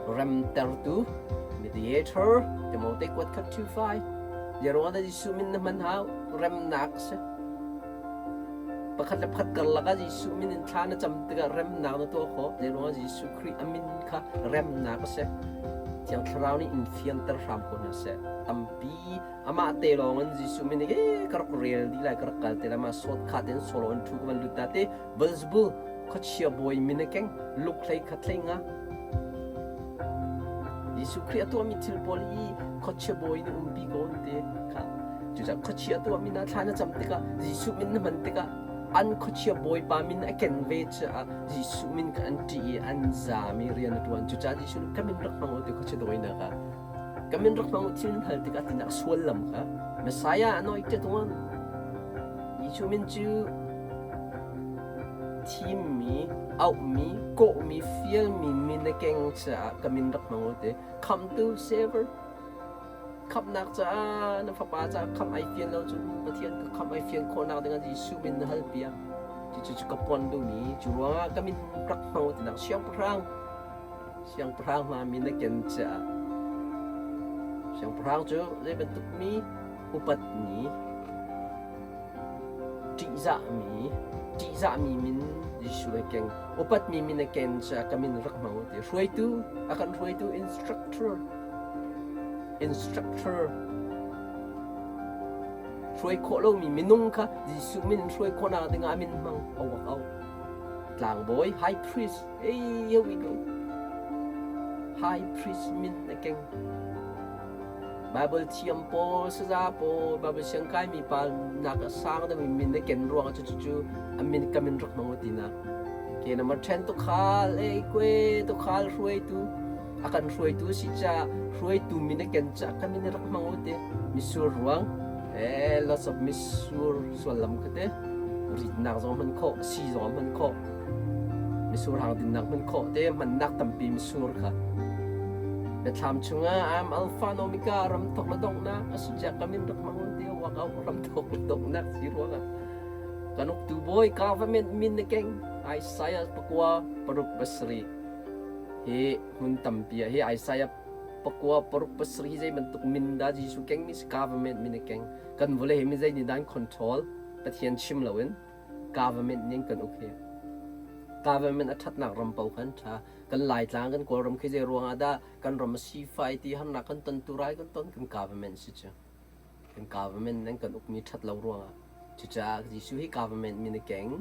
remtertu mediator Timote kuat khat 2:5 Zeruang dah Jesuh min na hman hau remnak si pakhat le pakhat karlak ah Jesuh min in thla na cam tikah remnak na tuah khawh zeiruangah Jesuh Khrih a min kha remnak a si Thiang Thlarau nih in fianter hram ko hna seh tampi amah te lawng in Jesuh min i ka rak rel dih lai ka rak kal te lai ma sawt kha ten solo in thu ka van lut ta te Beelzebul khuachia bawi min a keng luk hlei khat hlei nga Jesuh Khrih a tuahmi thil pawl hi khuachia bawi nih umpi ko an ti kha cucaah khuachia tuahmi na thla na cam tikah Jesuh min na hman tikah an khuachia bawipa min a ken ve caah Jesuh min kha an ṭih i an zaam i rian a ṭuan cucaah Jesuh nih ka min rak hmang u ti khuachia dawinak ah ka min rak hmang u thil nan hal tikah tinak suallam kha Messiah anointed one Jesuh min cu thimmi, auhmi, kawhmi, fialmi min a keng caah ka min rak hmang u ti. Khamhtu Saver khamhnak caah na fapa caah khamh ai fian lo cun Pathian ka khamh ai fian khawhnak dingah Jesuh min na hal piak. Cucu ka pon duhmi cu ruangah ka min rak hmang u tinak siangpahrang siangpahrang hna min a ken caah siangpahrang cu zei bantuk mi upatmi ṭihzahmi ṭihzahmi min. Jesuh na keng. Upatmi min na ken caah ka min rak hmang u ti. Hruaitu, a kan hruaitu instructor. Instructor. Hruai khawh lomi minung kha Jesuh min in hruai khawhnak dingah a min hmang a work out. Tlangbawi, high priest, hey, here we go. High priest min na keng. Baibal thiam pawl, saza pawl, Baibal siangkaimi pa nak a sang deuhmi min na ken ruangah cucu a min ka min rak hmang u tinak. Ke number 10 tukhal, ei kue tukhal hruaitu a kan hruaitu si ca hruaitu min na ken ca ka min rak hmang u ti. Misur ruang, eh lots of misur suallam ka te. Ritnak zong hman khawh, si zong hman khawh. Misur hang dinnak hman khawh te hmannak tampi misur kha. Biathlam chungah I'm Alpha and Omega ram thok le donghnak a si cia ka min rak hmang ti wak au ram thok le donghnak si ruangah kan uktu bawi government min na keng Isaiah pakua paruk pasarih hi hmun tampi ah hi Isaiah pakua paruk pasarih hi zei bantuk min dah Jesuh keng mi si government min na keng kan vawlei hi mi zei nih dah an control Pathian chim loin government nih kan uk hi government a ṭhatnak ram paoh khan ṭha kan Laitlang kan Kawlram khi zei ruangah dah kan ram a sifai ti harnak kan ton tu rai kan ton kan government si cu kan government nan kan ukmi ṭhat lo ruangah cucaah Jesuh hi government min a keng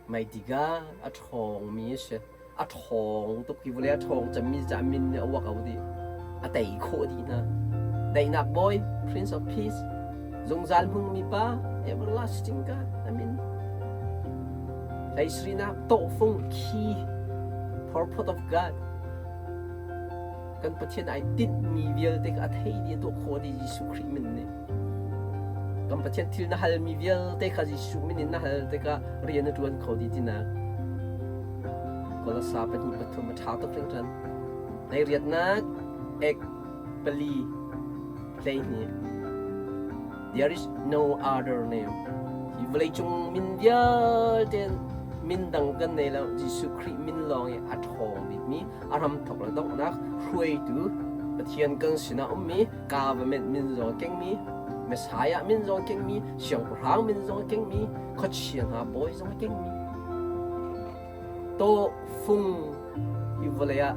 Mighty God a ṭhawngmi a si a ṭhawng tuk hi vawlei a ṭhawng cemmi caah min nih a uak o dih a tei khawh dih hna daihnak bawi Prince of Peace zungzal hmungmi pa everlasting God amin hleisrinak tawhfung key purpose of God kan Pathian ai tinhmi vialte kha a thei dih a tuah khawh dih Jesuh Khrih min nih kan Pathian thil na halmi vialte kha Jesuh min in na hal tikah rian na ṭuan kho dih tinak Kolosa pahnih pathum a ṭha tuk hringhran Hleiriatnak ek pali 12 There is no other name. Hi vawleicung min vialte min dang kan nei lo. Jesuh Khrih min lawng hi a ṭhawng bikmi, a hramthawk le donghnak hruaitu Pathian kan sinah ummi, government min zong a kengmi, Messiah min zong a kengmi, siangpahrang min zong a kengmi, khuachia hna bawi zong a kengmi. Tawhfung hi vawlei ah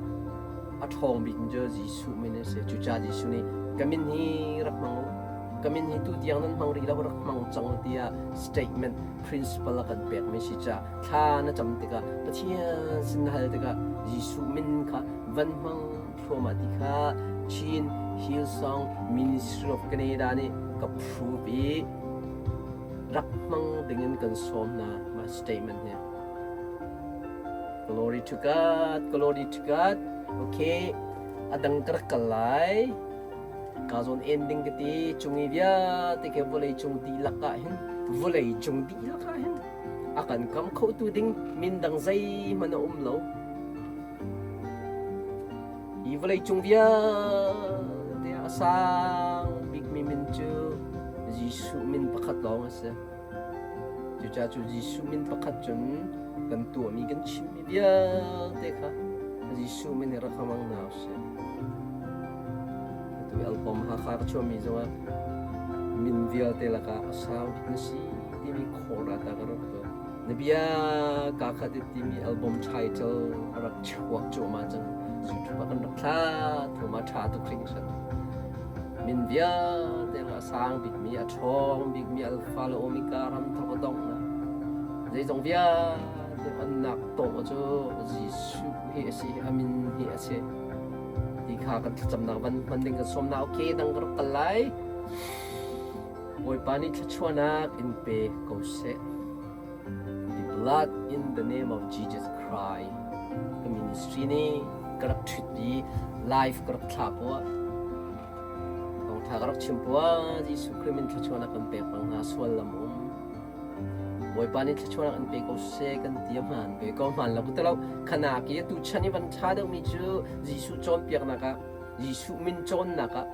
a ṭhawng bik cu Jesuh min a si. Cucaah Jesuh nih ka min hi rak hmang u. Ka min hi tutiang nan hmang rih lo, rak hmang cang u tiah statement principle a kan pekmi si caah thla na cam tikah Pathian sin na hal tikah Jesuh min kha van hmang thluahmah ti kha Chin Hillsong Ministry of Canada nih ka prove i rak hmang dingin kan sawm hna mah statement hi. Glory to God, glory to God. Okay, a dang ka rak kal lai. Ka zawn ending ka ti cung i vialte ke vawlei cung dihlak ah hin vawlei cung dihlak ah hin a kan kam khotu ding min dang zeihmanh a um lo. Hi vawlei cung vialte ah a sang bikmi min cu Jesuh min pakhat lawng a si. Cucaah cu Jesuh min pakhat cun kan tuahmi kan chimmi vialte kha Jesuh min hi rak hmang hna usih. Atu album Hakha ka chuahmi zongah min vialte lakah a sang bik na si timi khawra ta ka rak tuah. Na bia kaa khat i timi album title a rak chuak cuahmah cang. YouTube ah kan rak thla thluahmah ṭha tuk hringhran. Min vialte a sang bikmi, a ṭhawng bikmi Alpha le Omega ram thawk a donghnak. Zeizong vialte onnak tawh cu Jesuh hi a si, a min hi a si. Ti kha kan thlacamnak van hman ding kan sawm na okay dang ka rak kal lai. Bawipa nih thluachuahnak in pe ko seh. The blood in the name of Jesus Christ. Ka ministry nih ka rak ṭhut i live ka rak thlah poah. Thawngṭha ka rak chim poah Jesuh Khrih min thluachuahnak kan pek bang hna sual lam um. Bawipa nih thluachuahnak an pe ko seh kan ti a hmaan ve ko hmaan lo ka ti lo. Khanak i atu chan i van ṭha deuhmi cu Jesuh cawnpiaknak ah Jesuh min cawnnak ah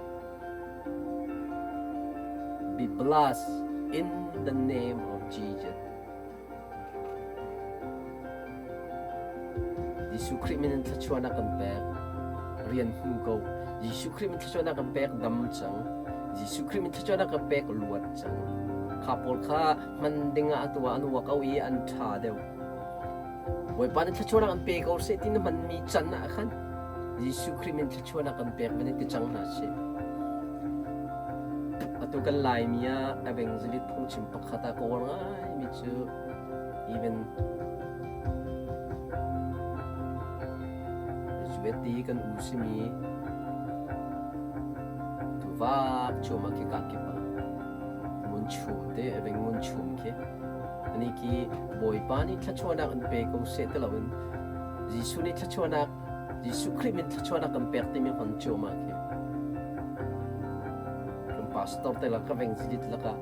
Be blessed in the name of Jesus. Jesuh Khrih min in thluachuahnak kan pek. Rian hmu ko. Jesuh Khrih min thluachuahnak kan pek dam cang. Jesuh Khrih min thluachuahnak kan pek luat cang. Kha pawl kha hman ding ah atu ah an uak o i an ṭha deuh. Bawipa nih thluachuahnak an pe ko seh ti na hmanmi can ah khan Jesuh Khrih min thluachuahnak kan pek van i ti cang hna sih. Atu kan Laimi ah evangelist phungchim pakhat ah ka uar ngaimi cu even Zueti kan u simi tuvak chum ah khi ka kip ah ngun chum te eveng ngun chum khi ani khi Bawipa nih thluachuahnak an pe ko seh ti loin Jesuh nih thluachuahnak Jesuh Khrih min thluachuahnak kan pek timi hman cuahmah khi kan pastor te la ka veng zidit laka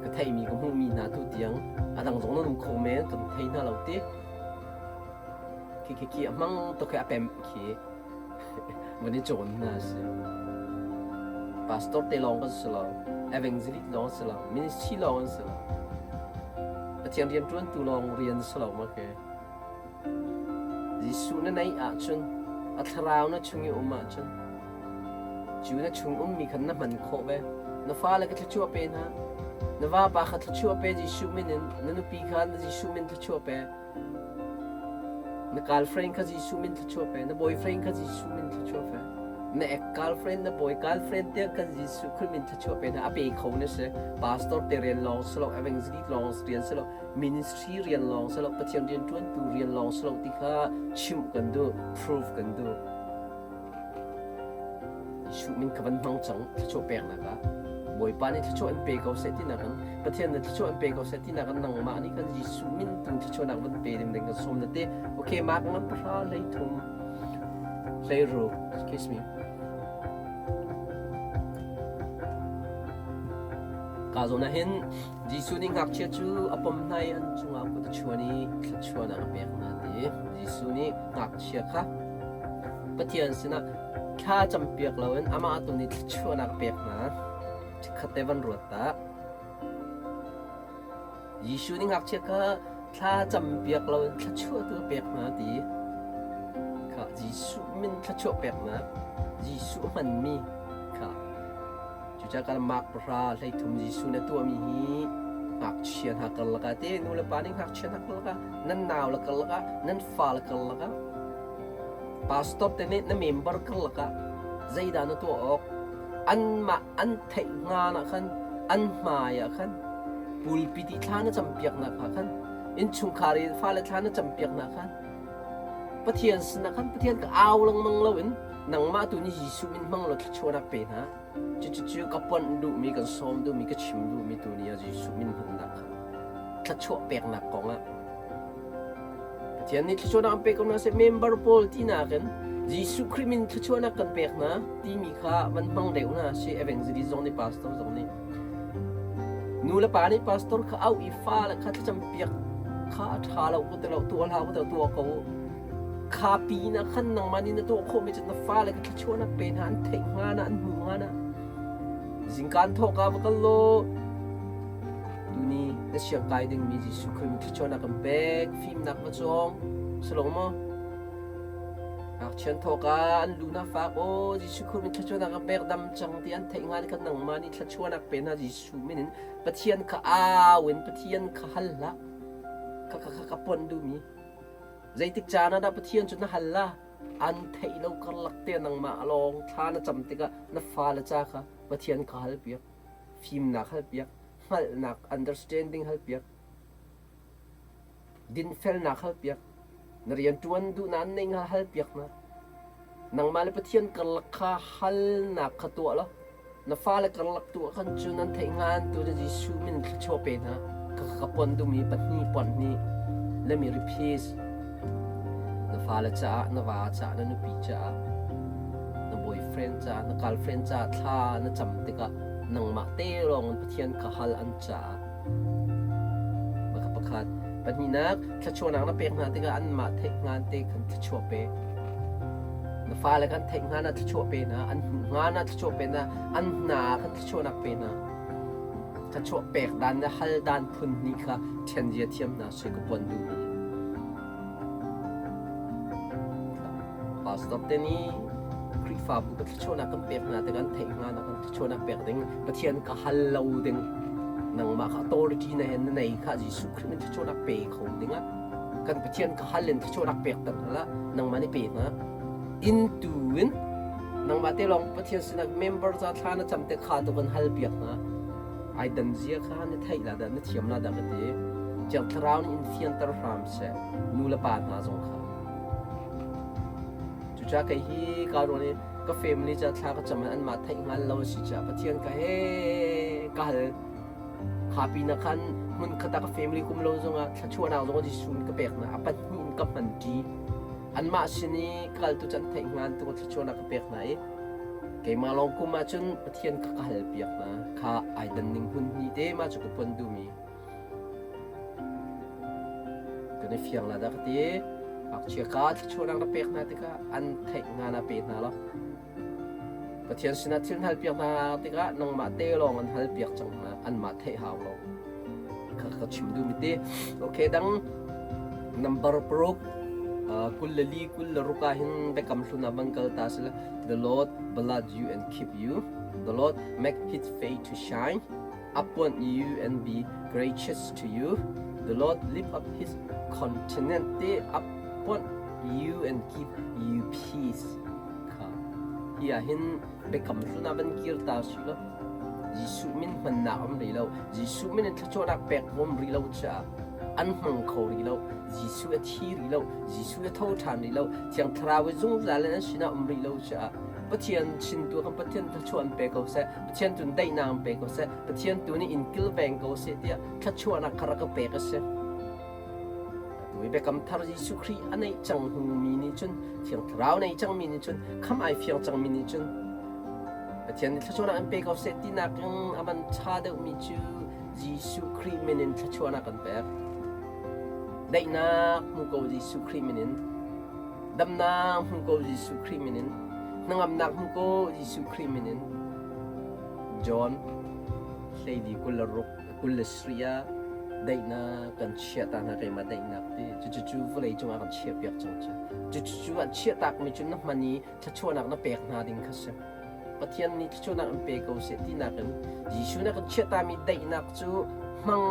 ka theimi ka hmuhmi hna tu tiang a dang zong nan um kho men kan thei hna lo ti khi khi khi a hmang to khi a pem khi van i cawn hna si pastor te lawng kan si lo evangelist lawng si lo ministry lawng an si lo Pathian rian ṭuantu lawng rian si lo ma khi Jesuh na neih ahcun a thlarau na chung i um ahcun cu na chung ummi khan na hman khawh ve. Na fale ka thluachuah pe hna. Na vapa kha thluachuah pe Jesuh min in. Na nupi kha na Jesuh min thluachuah pe. Na girlfriend kha Jesuh min thluachuah pe. Na boyfriend kha Jesuh min thluachuah pe. Na ex girlfriend, na boy girlfriend tiang kan Jesuh Khrih min thluachuah pe hna. A pe kho na si. Pastor te rian lawng si lo, evangelist lawng rian si lo. Ministry rian lawng si lo, Pathian rianṭuantu rian lawng si lo ti kha chimh kan duh, proof kan duh. Jesuh min ka van hmang cang thluachuah peknak ah. Bawipa nih thluachuah an pe ko seh tinak in Pathian nih thluachuah an pe ko seh tinak in nangmah nih kan Jesuh min tung thluachuahnak van pe ding ding kan sawm na ti. Okay, mak ngan pahra 13 16 excuse me. Ka zawn ah hin Jesuh nih ngakchia cu a pom hna i an cungah kut a chuan i thluachuahnak a pek hna ti. Jesuh nih ngakchia kha Pathian sinah thla campiak loin amah tu nih thluachuahnak a pek hna. Chikkhat te van ruat ta. Jesuh nih ngakchia kha thla campiak loin thluachuah tu a pek hna ti. Kha Jesuh min thluachuah peknak, Jesuh hmanmi kha Cucaah kan Mark pahra 13 Jesuh na tuahmi hi ngakchia hna karlak ah te nu le pa nih ngakchia hna karlak ah nan nau le karlak ah nan fa le karlak ah pastor te nih na member karlak ah zeidah na tuah awk anmah an theih hnga ah khan an hmai ah khan pulpit i thla na campiaknak ah khan innchungkhar i fale thla na campiaknak khan Pathian sinah khan Pathian ka au lengmang loin nangmah tu nih Jesuh min hmang law thluachuahnak pe hna. Cucu ka ponh duhmi, kan sawm duhmi, ka chim duhmi tu ni ah Jesuh min hmannak kha thluachuah peknak kong ah Pathian nih thluachuahnak an pek ko hna seh member pawl tinak in Jesuh Khrih min thluachuahnak kan pek hna timi kha van hmang deuh hna si evangelist zong nih pastor zong nih Nu le pa nih pastor kha auh i fale kha thlacam piak kha a ṭha lo ku ti lo tuah hlah ku ti lo tuah ko u. Kha pin ah khan nangmah nih na tuah khawhmi cu na fale kha thluachuahnak pe hna an theih hnga na an hmuh hnga na. Zingkaan thawk ah va kal law tuni na siangkai dingmi Jesuh Khrih min thluachuahnak kan pek fimnak va cawng si lo maw? Ngakchian thawk ah an lu na fak aw Jesuh Khrih min thluachuahnak kan pek dam cang ti an theih hnga ni khan nangmah nih thluachuahnak pe hna Jesuh min in Pathian kha au in Pathian kha hal hlah. Kha kha kha ka pon duhmi. Zeitik caan ah dah Pathian cu na hal la? An theih lo karlak te nangmah lawng thla na cam tikah na fale ca kha Pathian kha hal piak. Fimnak hal piak. Hngalhnak understanding hal piak. Dinfelnak hal piak. Na rianṭuan duhnak an neih hnga hal piak hna. Nangmah le Pathian karlak kha halnak kha tuah law na fale karlak tu ah khan cu nan theih hnga an tu Jesuh min thluachuah pe hna. Ka ka pon duhmi pahnih pon hnih let me repeat na fale caah na va caah na nupi caah na boyfriend caah na girlfriend caah thla na cam tikah nangmah te lawng in Pathian kha hal an caah Pakhat. Pahnihnak, thluachuahnak na pek hna tikah anmah theih hngan te khan thluachuah pe. Na fale khan theih hngan ah thluachuah pe hna, an hmuh hngan ah thluachuah pe hna, an hna ah khan thluachuahnak pe hna. Thluachuah pek dan le hal dan phun hnih kha ṭhen zia thiam hna sui ka puan duhmi. Pastor te nih Khrihfabu ka thluachuahnak kan pek hna tikah an theih hnga nak kan thluachuahnak pek ding Pathian ka hal lo ding. Nangmah kha authority na hen na nei kha Jesuh Khrih min thluachuahnak pe kho dingah kan Pathian ka hal in thluachuahnak pek ter hna nangmah nih pe hna. In tu in nangmah te lawng Pathian sinah member ca thla na cam te kha tu kan hal piak hna. Ai dan zia kha na theih la dah na thiam la dah ka ti. Thiang Thlarau nih in fianter hram seh nu le pa hna zong kha. Cucaah kei hi ka ruan i ka family ca thla ka cam anmah theih hngal lo a si caah Pathian ka he ka hal. Kha pinah khan hmun khat ah ka family kum lo zongah thluachuahnak zong Jesuh in ka pek hna. A pahnih in ka hman ṭi. Anmah sin i ka kal tu can theih hngan tu thluachuahnak ka pek hna i keimah lawng kum ahcun Pathian kha ka hal piak hna. Kha ai dan ning hmun hnih te mah cu ka pon duhmi. Kan i fiang la dah ka ti. Ngakchia kha thluachuahnak na pek hna tikah an theih hnga na pe hna lo. Pathian sinah thil hal piak hna tikah nangmah te lawng an hal piak cang hna. Anmah theih hau lo. Kha ka chim duhmi ti. Okay, dang number paruk 24 26 ah hin biakam hlun ah van kal ta sila The Lord bless you and keep you. The Lord make his face to shine upon you and be gracious to you. The Lord lift up his countenance upon you and give you peace. Kha hi ah hin biakam hlun ah van kir ta si lo. Jesuh min hmannak um rih lo. Jesuh min in thluachuahnak pek um rih lo caah an hmang kho rih lo. Jesuh a thi rih lo. Jesuh a tho ṭhan rih lo. Thiang Thlarau i zungzal in an sinah um rih lo caah Pathian sin tu kan Pathian thluachuah an pe ko seh. Pathian tu daihnak an pe ko seh. Pathian tu nih in kilveng ko seh tiah thluachuahnak kha rak ka pek a si. Atu i biakam thar Jesuh Khrih a neih cang hnu mi nih cun Thiang Thlarau nei cangmi nih cun kham ai fiang cangmi nih cun Pathian nih thluachuahnak an pe ko seh tinak in a van ṭha deuhmi cu Jesuh Khrih min in thluachuahnak kan pek. Daihnak hmu ko Jesuh Khrih min in. Damnak hmu ko Jesuh Khrih min in. Hnangamnak hmu ko Jesuh Khrih min in. John hleili 26 27 ah daihnak kan chiah ta hna keimah daihnak ti cucu vawlei cungah kan chiah piak cang cu cucu an chiah takmi cu na hman i thluachuahnak na pek hna ding kha si Pathian nih thluachuahnak an pe ko seh tinak in Jesuh nih kan chiah tami daihnak cu hmang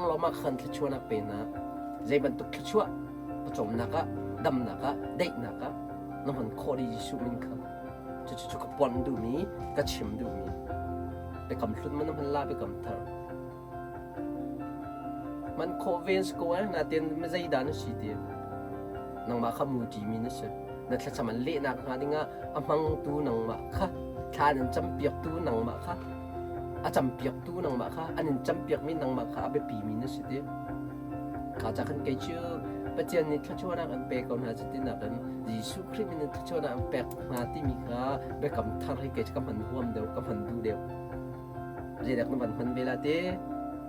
law mah khan thluachuahnak pe hna zei bantuk thluachuah pawcawmnak ah damnak ah daihnak ah na hman khawh dih Jesuh min kha cucu cu ka pon duhmi ka chim duhmi biakam hlun man na hman la biakam thar man khawh ven si ko eh natin zeidah na si ti nangmah kha mu ṭimi na si na thlacam an lehnak hnga dingah a hmangtu nangmah kha thla an campiaktu nangmah kha a campiaktu nangmah kha an in campiakmi nangmah kha a biapimi na si ti kha ca khan kei cu Pathian nih thluachuahnak an pe ko hna cuti nakin Jesuh Khrih min in thluachuahnak an pek hna timi kha biakam thar hi kei cu ka hman huam deuh ka hman duh deuh zeidak na van hman ve la te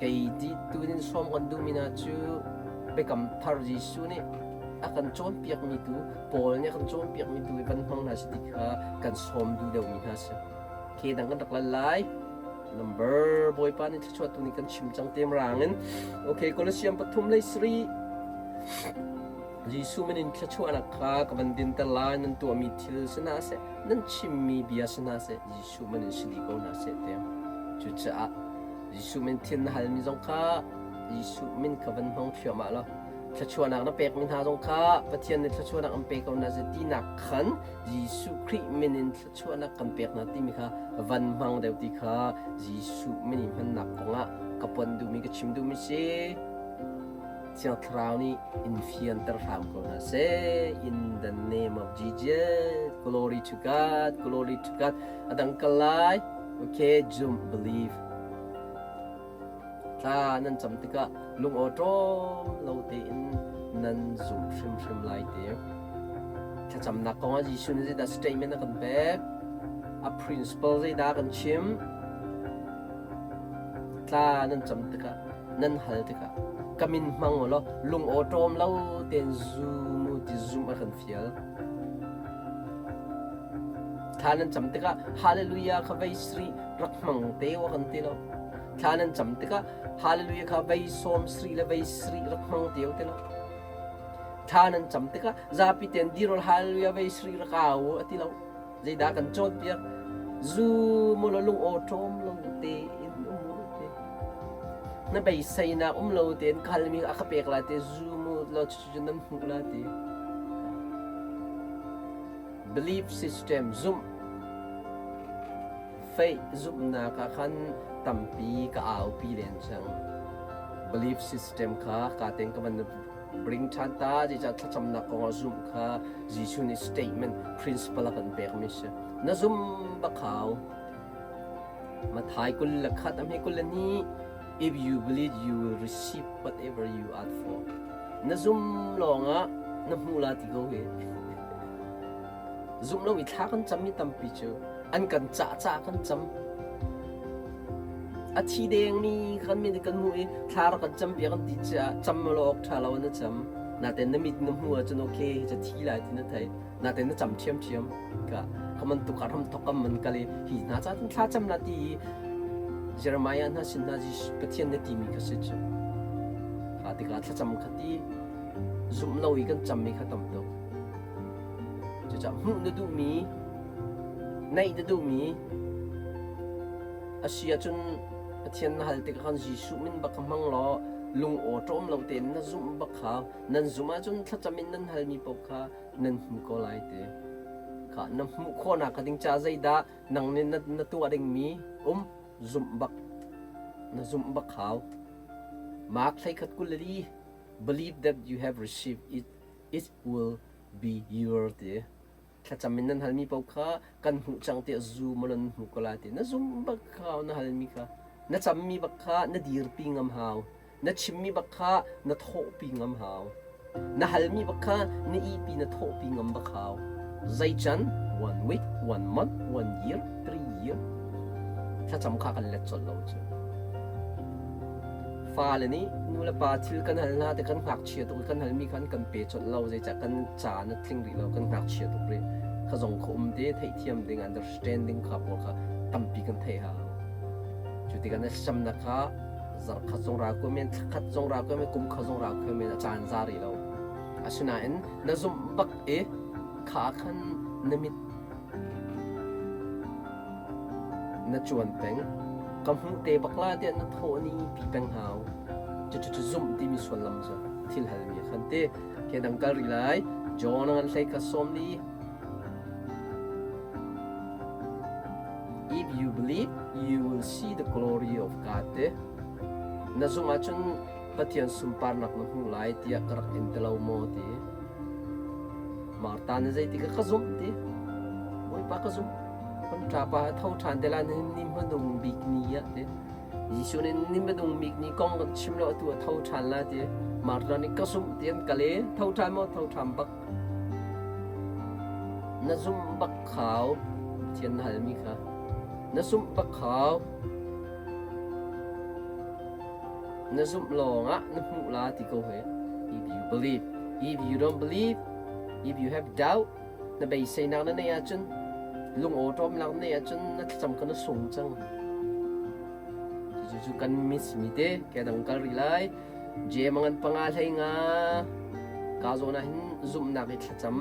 kei ti tunin sawm kan duhmi hna cu biakam thar Jesuh nih a kan cawnpiakmi tu Paul nih a kan cawnpiakmi tu i van hmang hna si ti kha kan sawm duh deuhmi hna si ke dang kan rak lal lai number Bawipa nih thluachuah tu nih kan chim cang tem rang in okay Colossians pathum lei sri Jesuh min in thluachuahnak kha ka van dinter lai nan tuahmi thil si hna seh nan chimmi bia si hna seh Jesuh min in si dih ko hna seh ti cucaah Jesuh min thil na halmi zong kha Jesuh min kha van hmang thluahmah law thluachuahnak na pekmi hna zong kha Pathian nih thluachuahnak an pe ko hna seh tinak khan Jesuh Khrih min in thluachuahnak kan pek hna timi kha van hmang deuh ti kha Jesuh min i hmannak kongah ka pon duhmi ka chim duhmi si. Thiang Thlarau nih in fianter hram ko hna seh. In the name of Jesus, glory to God, glory to God. Adang kal lai. Okay, zoom, believe. Thla nan cam tikah lung awṭawm lo tein nan zum hrimhrim lai ti. Thlacamnak kong ah Jesuh nih zeidah statement a kan pek? A principle zeidah a kan chim? Thla nan cam tikah nan hal tikah ka min hmang u law lung awṭawm lo tein zum u ti zumh a kan fial. Thla nan cam tikah Hallelujah kha vei sri rak hmang te u a kan ti lo. Thla nan cam tikah Hallelujah kha vei sawm sri le vei sri rak hmang te u ti lo. Thla nan cam tikah zapi ten dirol Hallelujah vei sri rak au u a ti lo. Zeidah kan cawnpiak? Zum u law lung awṭawm lo tein um u ti. Na beiseinak um lo tein ka halmi a ka pek lai te zum u law cucu nan hmuh lai ti. Belief system zumh faith zumhnak ah khan tampi ka aupi len cang. Belief system kha ka ten ka van bring ṭhan ta zeicah thlacamnak kong ah zumh kha Jesuh nih statement principle a kan pekmi si. Na zum bak hau. Mathai 21 a hme 22 If you believe you will receive whatever you ask for. Na zum lawngah na hmu la ti ko hi. Zumh lo i thla kan cammi tampi cu an kan cah cah kan cam. A thi dengmi kan min kan hmuh i thla rak kan cam piak kan ti caah cam lo awk ṭha lo na cam. Natein na mit na hmuh ahcun okay hi ca thi lai ti na theih. Natein na cam ṭhiamṭhiam. Ka ka man tuk ah ram thok kam man kal i hi hna ca cun thla cam la ti i Jeremiah hna sin hna Pathian na timi kha si cu. Kha tikah thlacam kha ti zumh lo i kan cammi kha tam tuk. Cucaah hmuh na duhmi, naih na duhmi a si ahcun Pathian na hal tikah khan Jesuh min bak kha hmang law lung aw ṭawm lo tein na zumh bak kha nan zumh ahcun thlacam in nan halmi paoh kha nan hmu ko lai ti. Kha na hmuh khawhnak ka ding caah zeidah nang nih na, na tuah dingmi um zumh bak na zumh bak hau. Mark 13:24 Believe that you have received it it will be your ti thlacam in nan halmi paoh kha kan hmuh cang tiah zum nan hmu ko lai ti na zum bak kha na halmi kha na cammi bak kha na dirpi ngam hau na chimmi bak kha na thawhpi ngam hau na halmi bak kha na ihpi na thawhpi ngam bak hau zei can one week one month one year 3 year thlacam kha kan let colh lo cu Fale nih nulepa thil kan hal hna tik kan ngakchia tuk i kan halmi kha an kan pe colh lo zeicah kan caan a tling rih lo kan ngakchia tuk rih kha zong kha um te theihthiam ding understanding kha pawl kha tampi kan theih hau cu tikah na thlacamnak kha zarh khat zong ra ko men thla khat zong ra ko men kum khat zong ra ko men a caan za rih lo asinain na zumh bak i kha khan na mit Na cuan peng. Ka hmuh te bak la tiah na thawh ni pi peng hau. Cucu zumh timi sullam cu thil halmi a khan ti. Ke dang kal rih lai. John ngan hlei kha 40. If you believe, you will see the glory of God te. Na zumh ahcun Pathian sunparnak na hmuh lai tiah ka rak in ti lo maw ti. Martha nih zeitik ah ka zumh ti. Bawipa ka zumh. Kan ṭapa a tho ṭhan te lai ni ni hmanung bik ni ah ti. Jesuh nih ni hmanung bik ni kong kan chim lo atu a tho ṭhan lai ti. Martha nih ka zumh ti an kal i tho ṭhan maw tho ṭhan bak. Na zumh bak khau. Pathian na halmi kha. Na zumh bak khau. Na zumh lawngah na hmuh la ti ko he. If you believe, if you don't believe, if you have doubt, na beiseinak na neih ahcun lung awṭawmnak na neih ahcun na thlacam kha na sung cang. Cucu kan miss mi te ke dang kal rih lai. Jem ngan panga hlei nga ka zawn ah hin zumhnak i thlacam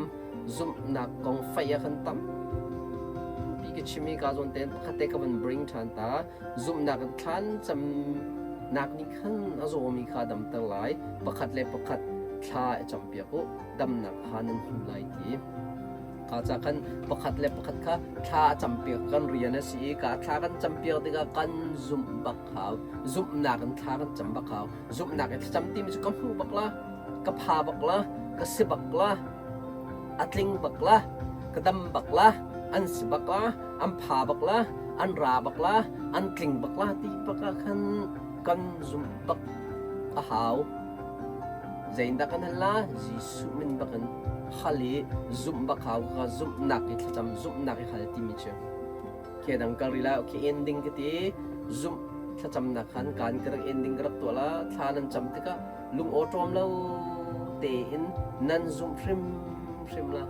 zumhnak kong fai ah khan tampi ka chim i ka zawn tein pakhat te ka van bring ṭhan ta. Zumhnak in thlan camnak nih khan a zawmi kha a damter lai. Pakhat le pakhat thla i campiak u, damnak kha nan hmu lai ti. Kha ca khan pakhat le pakhat kha thla a campiak kan rian a si i ka thla kan campiak tikah kan zumh bak hau. Zumhnak in thla kan cam bak hau. Zumhnak in thlacam timi cu ka hmuh bak la, ka pha bak la, ka si bak la, a tling bak la, ka dam bak la, an si bak la, an pha bak la, an ra bak la, an tling bak la ti bak ah khan kan zumh bak a hau. Zeitindah kan hal la? Jesuh min bak in hal i zumh bak hau ka zumhnak i thlacam zumhnak i hal timi cu. Ke dang kal rih lai okay ending ka ti zumh thlacamnak khan kan ka rak ending ka rak tuah la thla nan cam tikah lung awṭawm lo tein nan zumh hrimhrim la.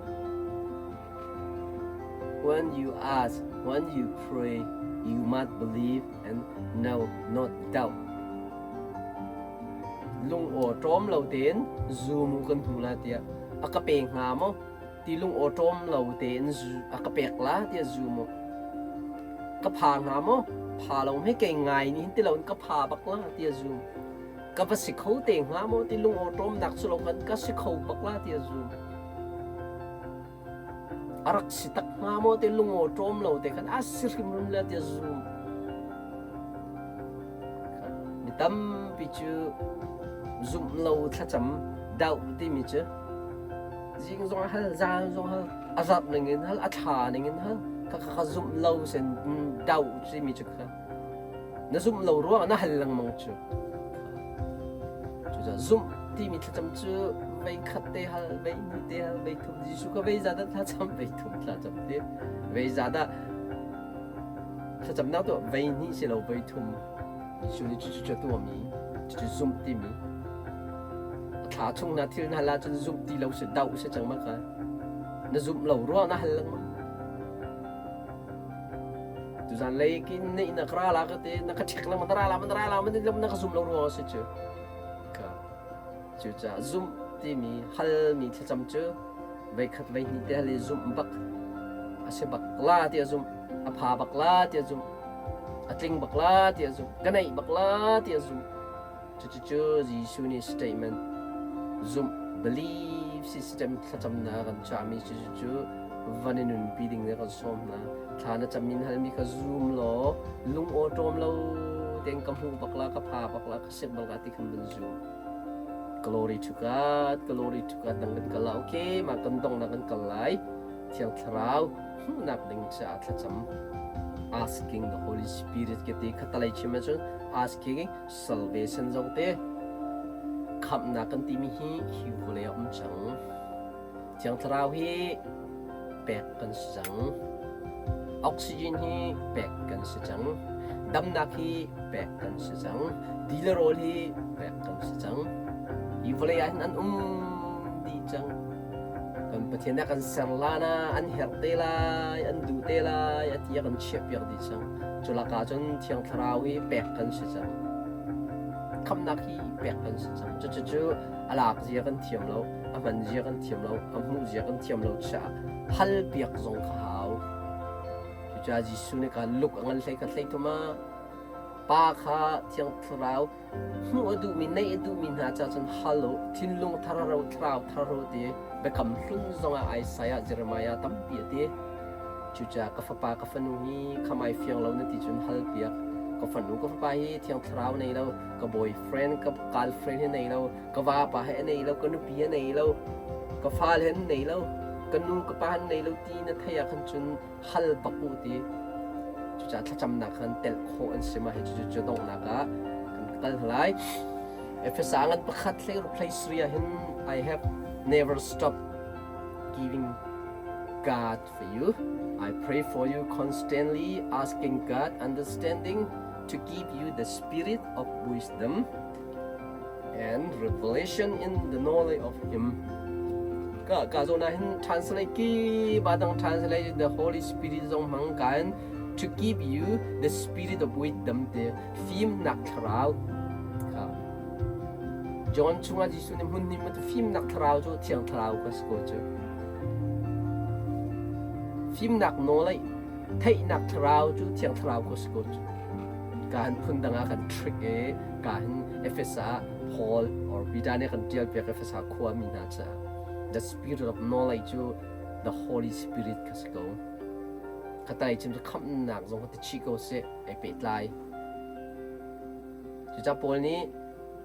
When you ask, when you pray, you must believe and know, not doubt. Lung aw ṭawm lo tein zu mu kan hmu la tiah a ka pe hnga maw ti lung aw ṭawm lo tein zu a ka pek la tiah zu mu ka pha hnga maw pha lo hme kei ngai ni hin ti lo in ka pha bak la tiah zu. Ka va si kho te hnga maw ti lung awṭawmnak cu lo kan ka si kho bak la ti a zum. A rak si tak hnga maw ti lung awṭawm lo te khan a si hrimhrim la ti a zum. Mi tampi cu zumh lo thlacam doh timi cu zing zong hal, zan zong hal, a zarh ning in hal, a thla ning in hal, ka ka zumh lo sen doh timi cu kha na zumh lo ruangah na hal lengmang cu. Cucaah zumh timi thlacam cu vei khat te hal, vei hnih te hal, vei thum Jesuh ka vei za dah thlacam, vei thum thlacam ti, vei za dah Thlacamnak tuah vei hnih si lo vei thum Jesuh nih cucu cu a tuahmi cucu zumh timi a thla chung na thil na hal ahcun zumh ti lo si doh si cang ma kha na zumh lo ruang na hal lengmang tuzan lei kin neih na ka ra la ka te na ka ṭhek lengmang na ra la na ra la na ka zum lo ruang a si cu ka Cucaah zumh timi halmi thlacam cu voikhat voihnih te hal i zumh bak a si bak la ti a zumh, a pha bak la ti a zumh, a tling bak la ti a zumh, ka neih bak la ti a zumh. Cucu Jesuh nih statement zumh belief system thlacamnak kan cahmi cucu van i nunpi ding nih kan sawm hna. Thla na cam in halmi kha zum law lung awṭawm lo tein ka hmuh bak la, ka pha bak la, ka sik bak la ti khan van zum. Glory to God, glory to God nang kan kal la okay ma kan dong na kan kal lai Thiang Thlarau hmuhnak ding caah thlacam asking the Holy Spirit ke ti khatalei chim ahcun asking salvation zong te khamhnak kan timi hi hi vawlei ah um cang Thiang Thlarau hi pek kan si cang. Oxygen hi pek kan si cang. Damnak hi pek kan si cang. Ti le rawl hi pek kan si cang. Hi vawlei ah hin an um dih cang. Kan Pathian nih a kan ser lan ah an herh te lai, an duh te lai, a ti a kan chiahpiak dih cang. Cu lakah cun Thiang Thlarau hi pek kan si cang. Khamhnak hi pek kan si cang. Cucu a lak zia kan thiam lo. A hman zia kan thiam lo, a hmuh zia kan thiam lo caah hal piak zong kha hau. Cucaah Jesuh nih kha luk a ngan hlei kha hlei thum ah Pa kha Thiang Thlarau hmuh a duhmi, neih a duhmi hna caah cun hal u, thinlung thar ro, thlarau thar ro ti biakam hlun zongah Isaiah, Jeremiah tampi a ti. Cucaah ka fapa, ka fanu hi khamai fiang lo na ti cun hal piak. Ka fanu, ka fapa hi Thiang Thlarau nei lo, ka boyfriend, ka girlfriend hi nei lo, ka vapa he a nei lo ka nupi he nei lo ka fale he nei lo ka nu ka pa he nei lo ti na thei ah khan cun hal bak u ti cucaah thlacamnak khan telh khawh an si ma hi cu cu donghnak ah kan kal lai Efesa ngan pakhat hlei ruk hlei sri ah hin I have never stopped giving God for you I pray for you constantly asking God understanding to give you the spirit of wisdom and revelation in the knowledge of him. Ka ka zawn ah hin translate ki ba dang translate the Holy Spirit zong hmang kan to give you the spirit of wisdom te fimnak thlarau kha John chungah Jesuh nih hmun hnih fimnak thlarau cu thiang thlarau ka si ko cu fimnak nawl theihnak thlarau cu thiang thlarau ka si ko cu ka han phun dang ah kan trick i ka hin Efesa Paul or Peter nih kan ṭial piak Efesa khua mi hna caah the spirit of knowledge cu the Holy Spirit kha si ko khatai chim cu khamhnak zong kha ti chih ko seh ai pehtlai cucaah Paul nih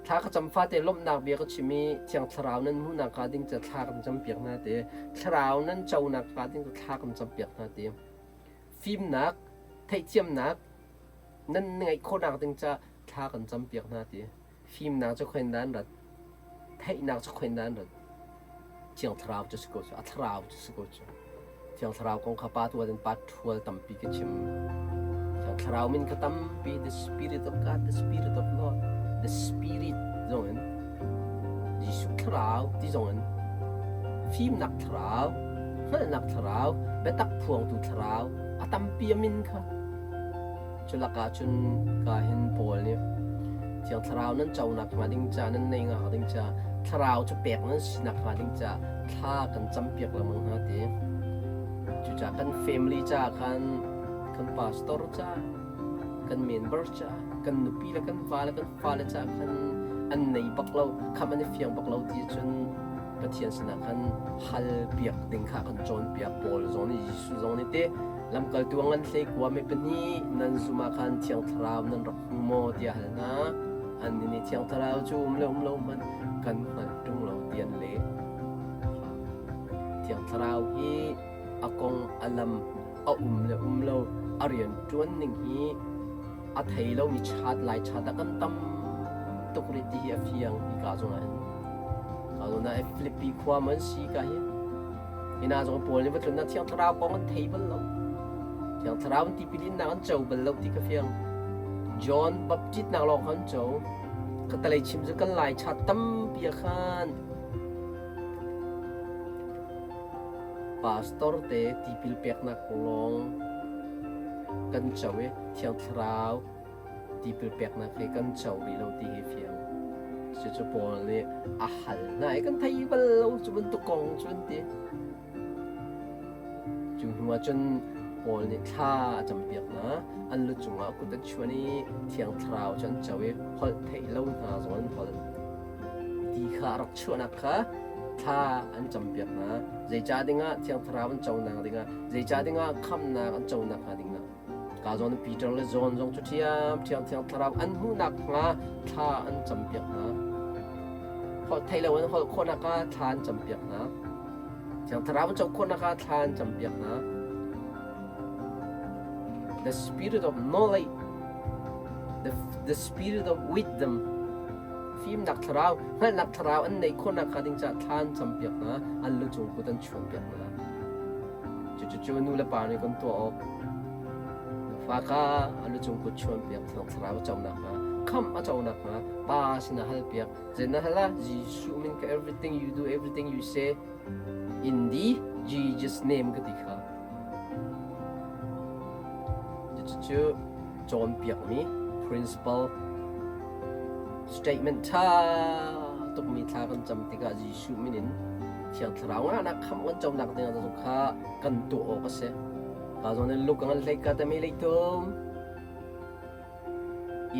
thla ka cam fate lawmhnak bia ka chim i thiang thlarau nan hmuhnak hnga ding ca thla kan campiak hna te thlarau nan conak hnga ding ca thla kan campiak hna te fimnak theihthiamnak nan ngeih khawhnak ding ca thla kan campiak hna ti fimnak cu khoin dah an rat theihnak cu khoin dah an rat thiang thlarau cu si ko cu a thlarau cu si ko cu thiang thlarau kong kha pa tu in pa thual tampi ka chim thiang thlarau min kha tampi the spirit of God the spirit of Lord the spirit zong in Jesuh thlarau ti zong in fimnak thlarau hngalhnak thlarau biatak phuangtu thlarau a tampi a min kha Cu lakah cun ka hin Paul nih Thiang Thlarau nan conak hnga ding ca nan nei hnga ding ca Thlarau cu pek nan sinak hnga ding ca thla kan campiak lengmang hna ti. Cucaah kan family ca khan kan pastor ca kan member ca kan nupi le kan va le kan fale ca khan an nei bak lo, khamh an i fiang bak lo ti cun Pathian sinah khan hal piak ding kha kan cawnpiak. Paul zong nih Jesuh zong nih te lamkaltu a ngan hlei kua mi pahnih nan zum ah khan Thiang Thlarau nan rak hmu maw tiah hal hna. Annih nih Thiang Thlarau cu um le um lo hmanh kan hngalh ṭung lo ti an leh. Thiang Thlarau hi a kong a lam a um le um lo a rian ṭuan ning hi a thei lomi chat lai chat ah kan tam tuk rih ti hi a fiang hi ka zong ah hin ka zawn ah Philippi khua man si ka hi hina zong Paul nih va tlun Thiang Thlarau kong an thei bal lo Thiang Thlarau an tipil innak an co bal lo ti ka fiang John Baptist nak lawng khan co ka talei chim cu kan lai chat tampi ah khan Pastor te tipil peknak lawng kan co i Thiang Thlarau tipil peknak hi kan co rih lo ti hi fiang. Cucu Paul nih a hal hna i kan thei bal lo cu bantuk kong cu an ti. Cu hnu ah cun Paul nih thla a campiak hna. An lu cungah kut an chuan i Thiang Thlarau cu an co i holh theih lo hna zong an holh. Ti kha a rak chuahnak kha thla an campiak hna. Zeicah dingah Thiang Thlarau an conak dingah, zeicah dingah khamhnak an conak hnga dingah. Ka zawn Peter le John zong cu ṭhiam Thiang Thiang Thlarau an hmuhnak hnga thla an campiak hna. Holh theih lo in holh khawhnak ah thla an campiak hna. Thiang Thlarau an co khawhnak ah thla an campiak hna. The spirit of knowledge, the, the spirit of wisdom, fimnak thlarau, hngalhnak thlarau an neih khawhnak hnga ding caah thla an campiak hna, an lu cung kut an chuanpiak hna. Cucu nu le pa nih kan tuah awk. Fa kha a lu cung kut chuanpiak thiang thlarau a co nakhnga, khamh a co nakhnga pa sinah halpiak. Zei na hal ah Jesuh min ka everything you do, everything you say in the Jesus name ka ti kha. Cucu cawnpiakmi principle statement ṭha tukmi thla kan cam tikah Jesuh min in Thiang Thlarau ngahnak khamh kan conak ding ah kha kan tuah awk a si. Ka zawn in luk ngan hlei ka tami leitum.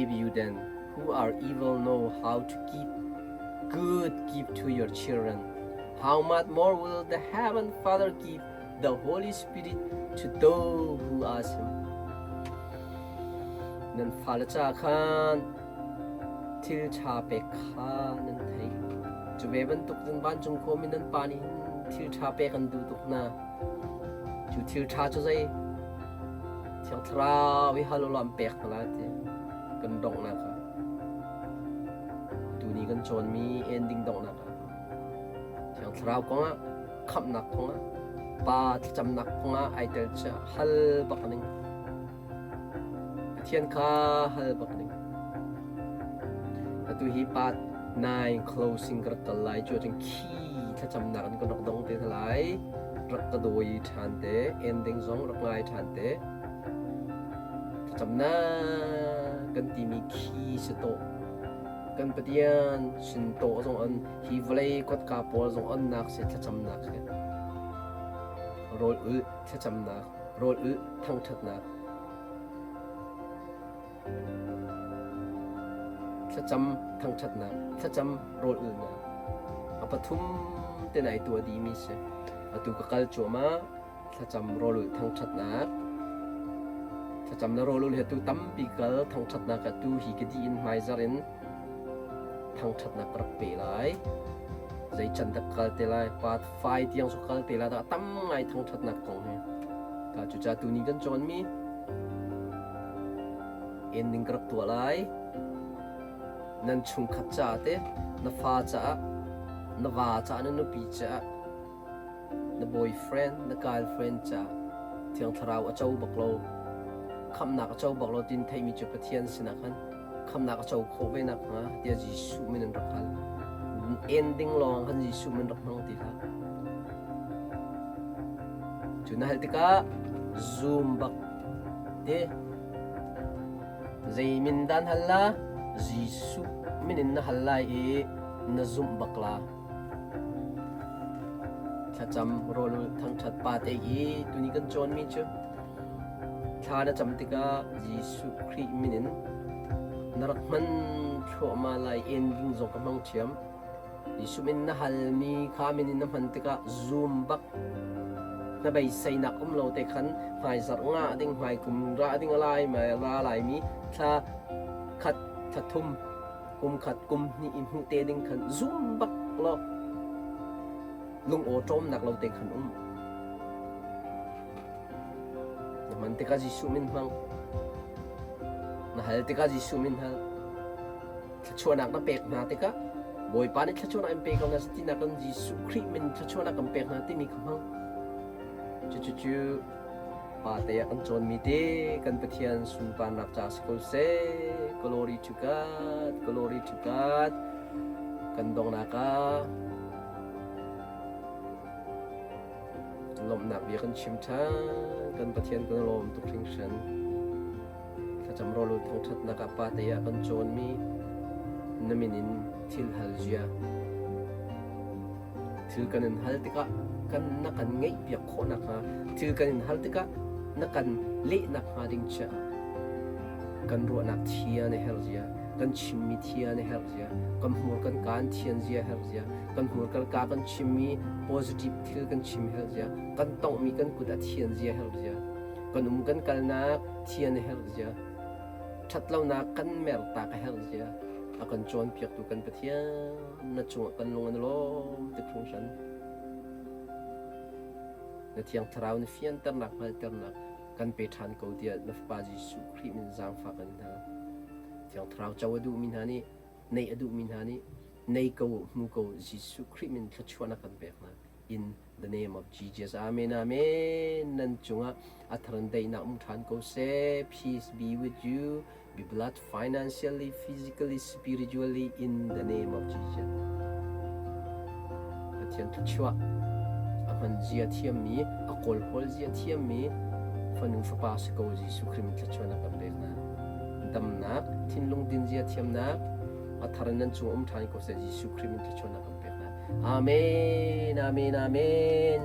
If you then who are evil know how to keep good give to your children, how much more will the heaven Father give the Holy Spirit to those who ask him. Nan fale ca khan thil ṭha pek kha nan theih. Cu ve bantuk cun vancung khuami nan pa nih hin thil ṭha pek an duh tuk hna. Cu thil ṭha cu zei? Thiang Thlarau i hal u law an pek hna lai ti kan donghnak ah. Tuni kan cawnmi ending donghnak ah. Thiang Thlarau kongah khamhnak kongah pa thlacamnak kongah ai tel cu hal bak ning Pathian kha hal bak ning atu hi part 9 closing ka rak kal lai cu cun khi thlacamnak in kan rak dong te lai rak ka dawi ṭhan te ending zong rak ngai ṭhan te thlacamnak kan timi khi si tawh kan Pathian sin tawh zong an Hi vawlei kotka pawl zong onnak si thlacamnak hi. Rawl ulh thlacamnak, rawl ulh thangṭhatnak. Thlacam thangṭhatnak, thlacam rawl ulhnak. A pathum te nai tuah dihmi si. Atu ka kal cuahmah. Thlacam rawlulh thangṭhatnak. Thlacam le rawlulh hi tu tampi kal thangṭhatnak ah tu hi ka dih in hmaizarh in thangṭhatnak ka rak pe lai. Zei can dah kal te lai, part 5 tiang cu kal te lai dah tam ngai thangṭhatnak kong hi. Ka cucaah tuni kan cawnmi ending ka rak tuah lai. Nan chungkhat caah te, na fa caah, na va caah, na nupi caah, Na boyfriend, na girlfriend caah Thiang Thlarau a co bak lo, khamhnak a co bak lo tin theihmi cu Pathian sinah khan khamhnak a co khawh ve nakhnga tiah Jesuh min an rak hal. Ending lawng khan Jesuh min rak hmang ti hlah. Cu na hal tikah zoom bak te zei min dan hal la Jesuh min in na hal lai i na zumh bak la. Thlacam rawlulh thangṭhat pa te i tuni kan cawnmi cu thla na cam tikah Jesuh Khrih min in na rak hman thluahmah lai ending zong ka hmang ṭhiam. Jesuh min na halmi kha min in na hman tikah zum bak na beiseinak um lo te khan hmaizarh nga ding hmaikum ra ding a lai mai ra laimi thla khat thla thum kum khat kum hnih i hmuh te ding khan zum bak law lung aw ṭawmnak lo te khan um. Na hman tikah Jesuh min hmang. Na hal tikah Jesuh min hal. Thluachuahnak na pek hna tikah Bawipa nih thluachuahnak in pe ko hna tinak in Jesuh Khrih min thluachuahnak kan pek hna timi kha hmang. Cucucu pa te ah kan cawnmi te kan Pathian sunparnak ca si ko seh. Glory to God, glory to God. Kan donghnak ah Lawmhnak bia kan chim ṭhan. Kan Pathian kan lawm tuk hringhran. Thlacam rawl thangṭhatnak ah pa te ah kan cawnmi na min in thil hal zia. Thil kan in hal tikah kan na kan ngeihpiak khawh nakhnga thil kan in hal tikah na kan leh nakhnga ding chiah kan ruahnak thian a herh zia kan chimmi thian a herh zia kan hmur kan kaan thian zia herh zia kan hmur kan ka kan chimmi positive thil kan chim herh zia kan tonghmi kan kut a thian zia herh zia kan um kan kalnak thian a herh zia ṭhatlonak kan mertak a herh zia a kan cawnpiaktu kan Pathian na cungah kan lung an lawm tik hringhran na thiang thlarau na fianternak hngalhternak kan pe ṭhan ko tiah na fapa Jesuh Khrih min zaangfah kan hna thiang thlarau co a duhmi hna nih neih a duhmi hna nih nei ko hmu ko Jesuh Khrih min thluachuahnak kan pek hna in the name of Jesus amen amen nan cungah a tharan daihnak um ṭhan ko seh peace be with you be blessed financially physically spiritually in the name of Jesus Pathian thluachuah a hman zia thiammi a kawlhawl zia thiammi fanu fapa si ko Jesuh Khrih min thluachuahnak kan pek hna damnak thinlung din zia thiamnak a thar in nan cung um ṭhan ko seh Jesuh Khrih min thluachuahnak kan pek hna. Amen, amen, amen.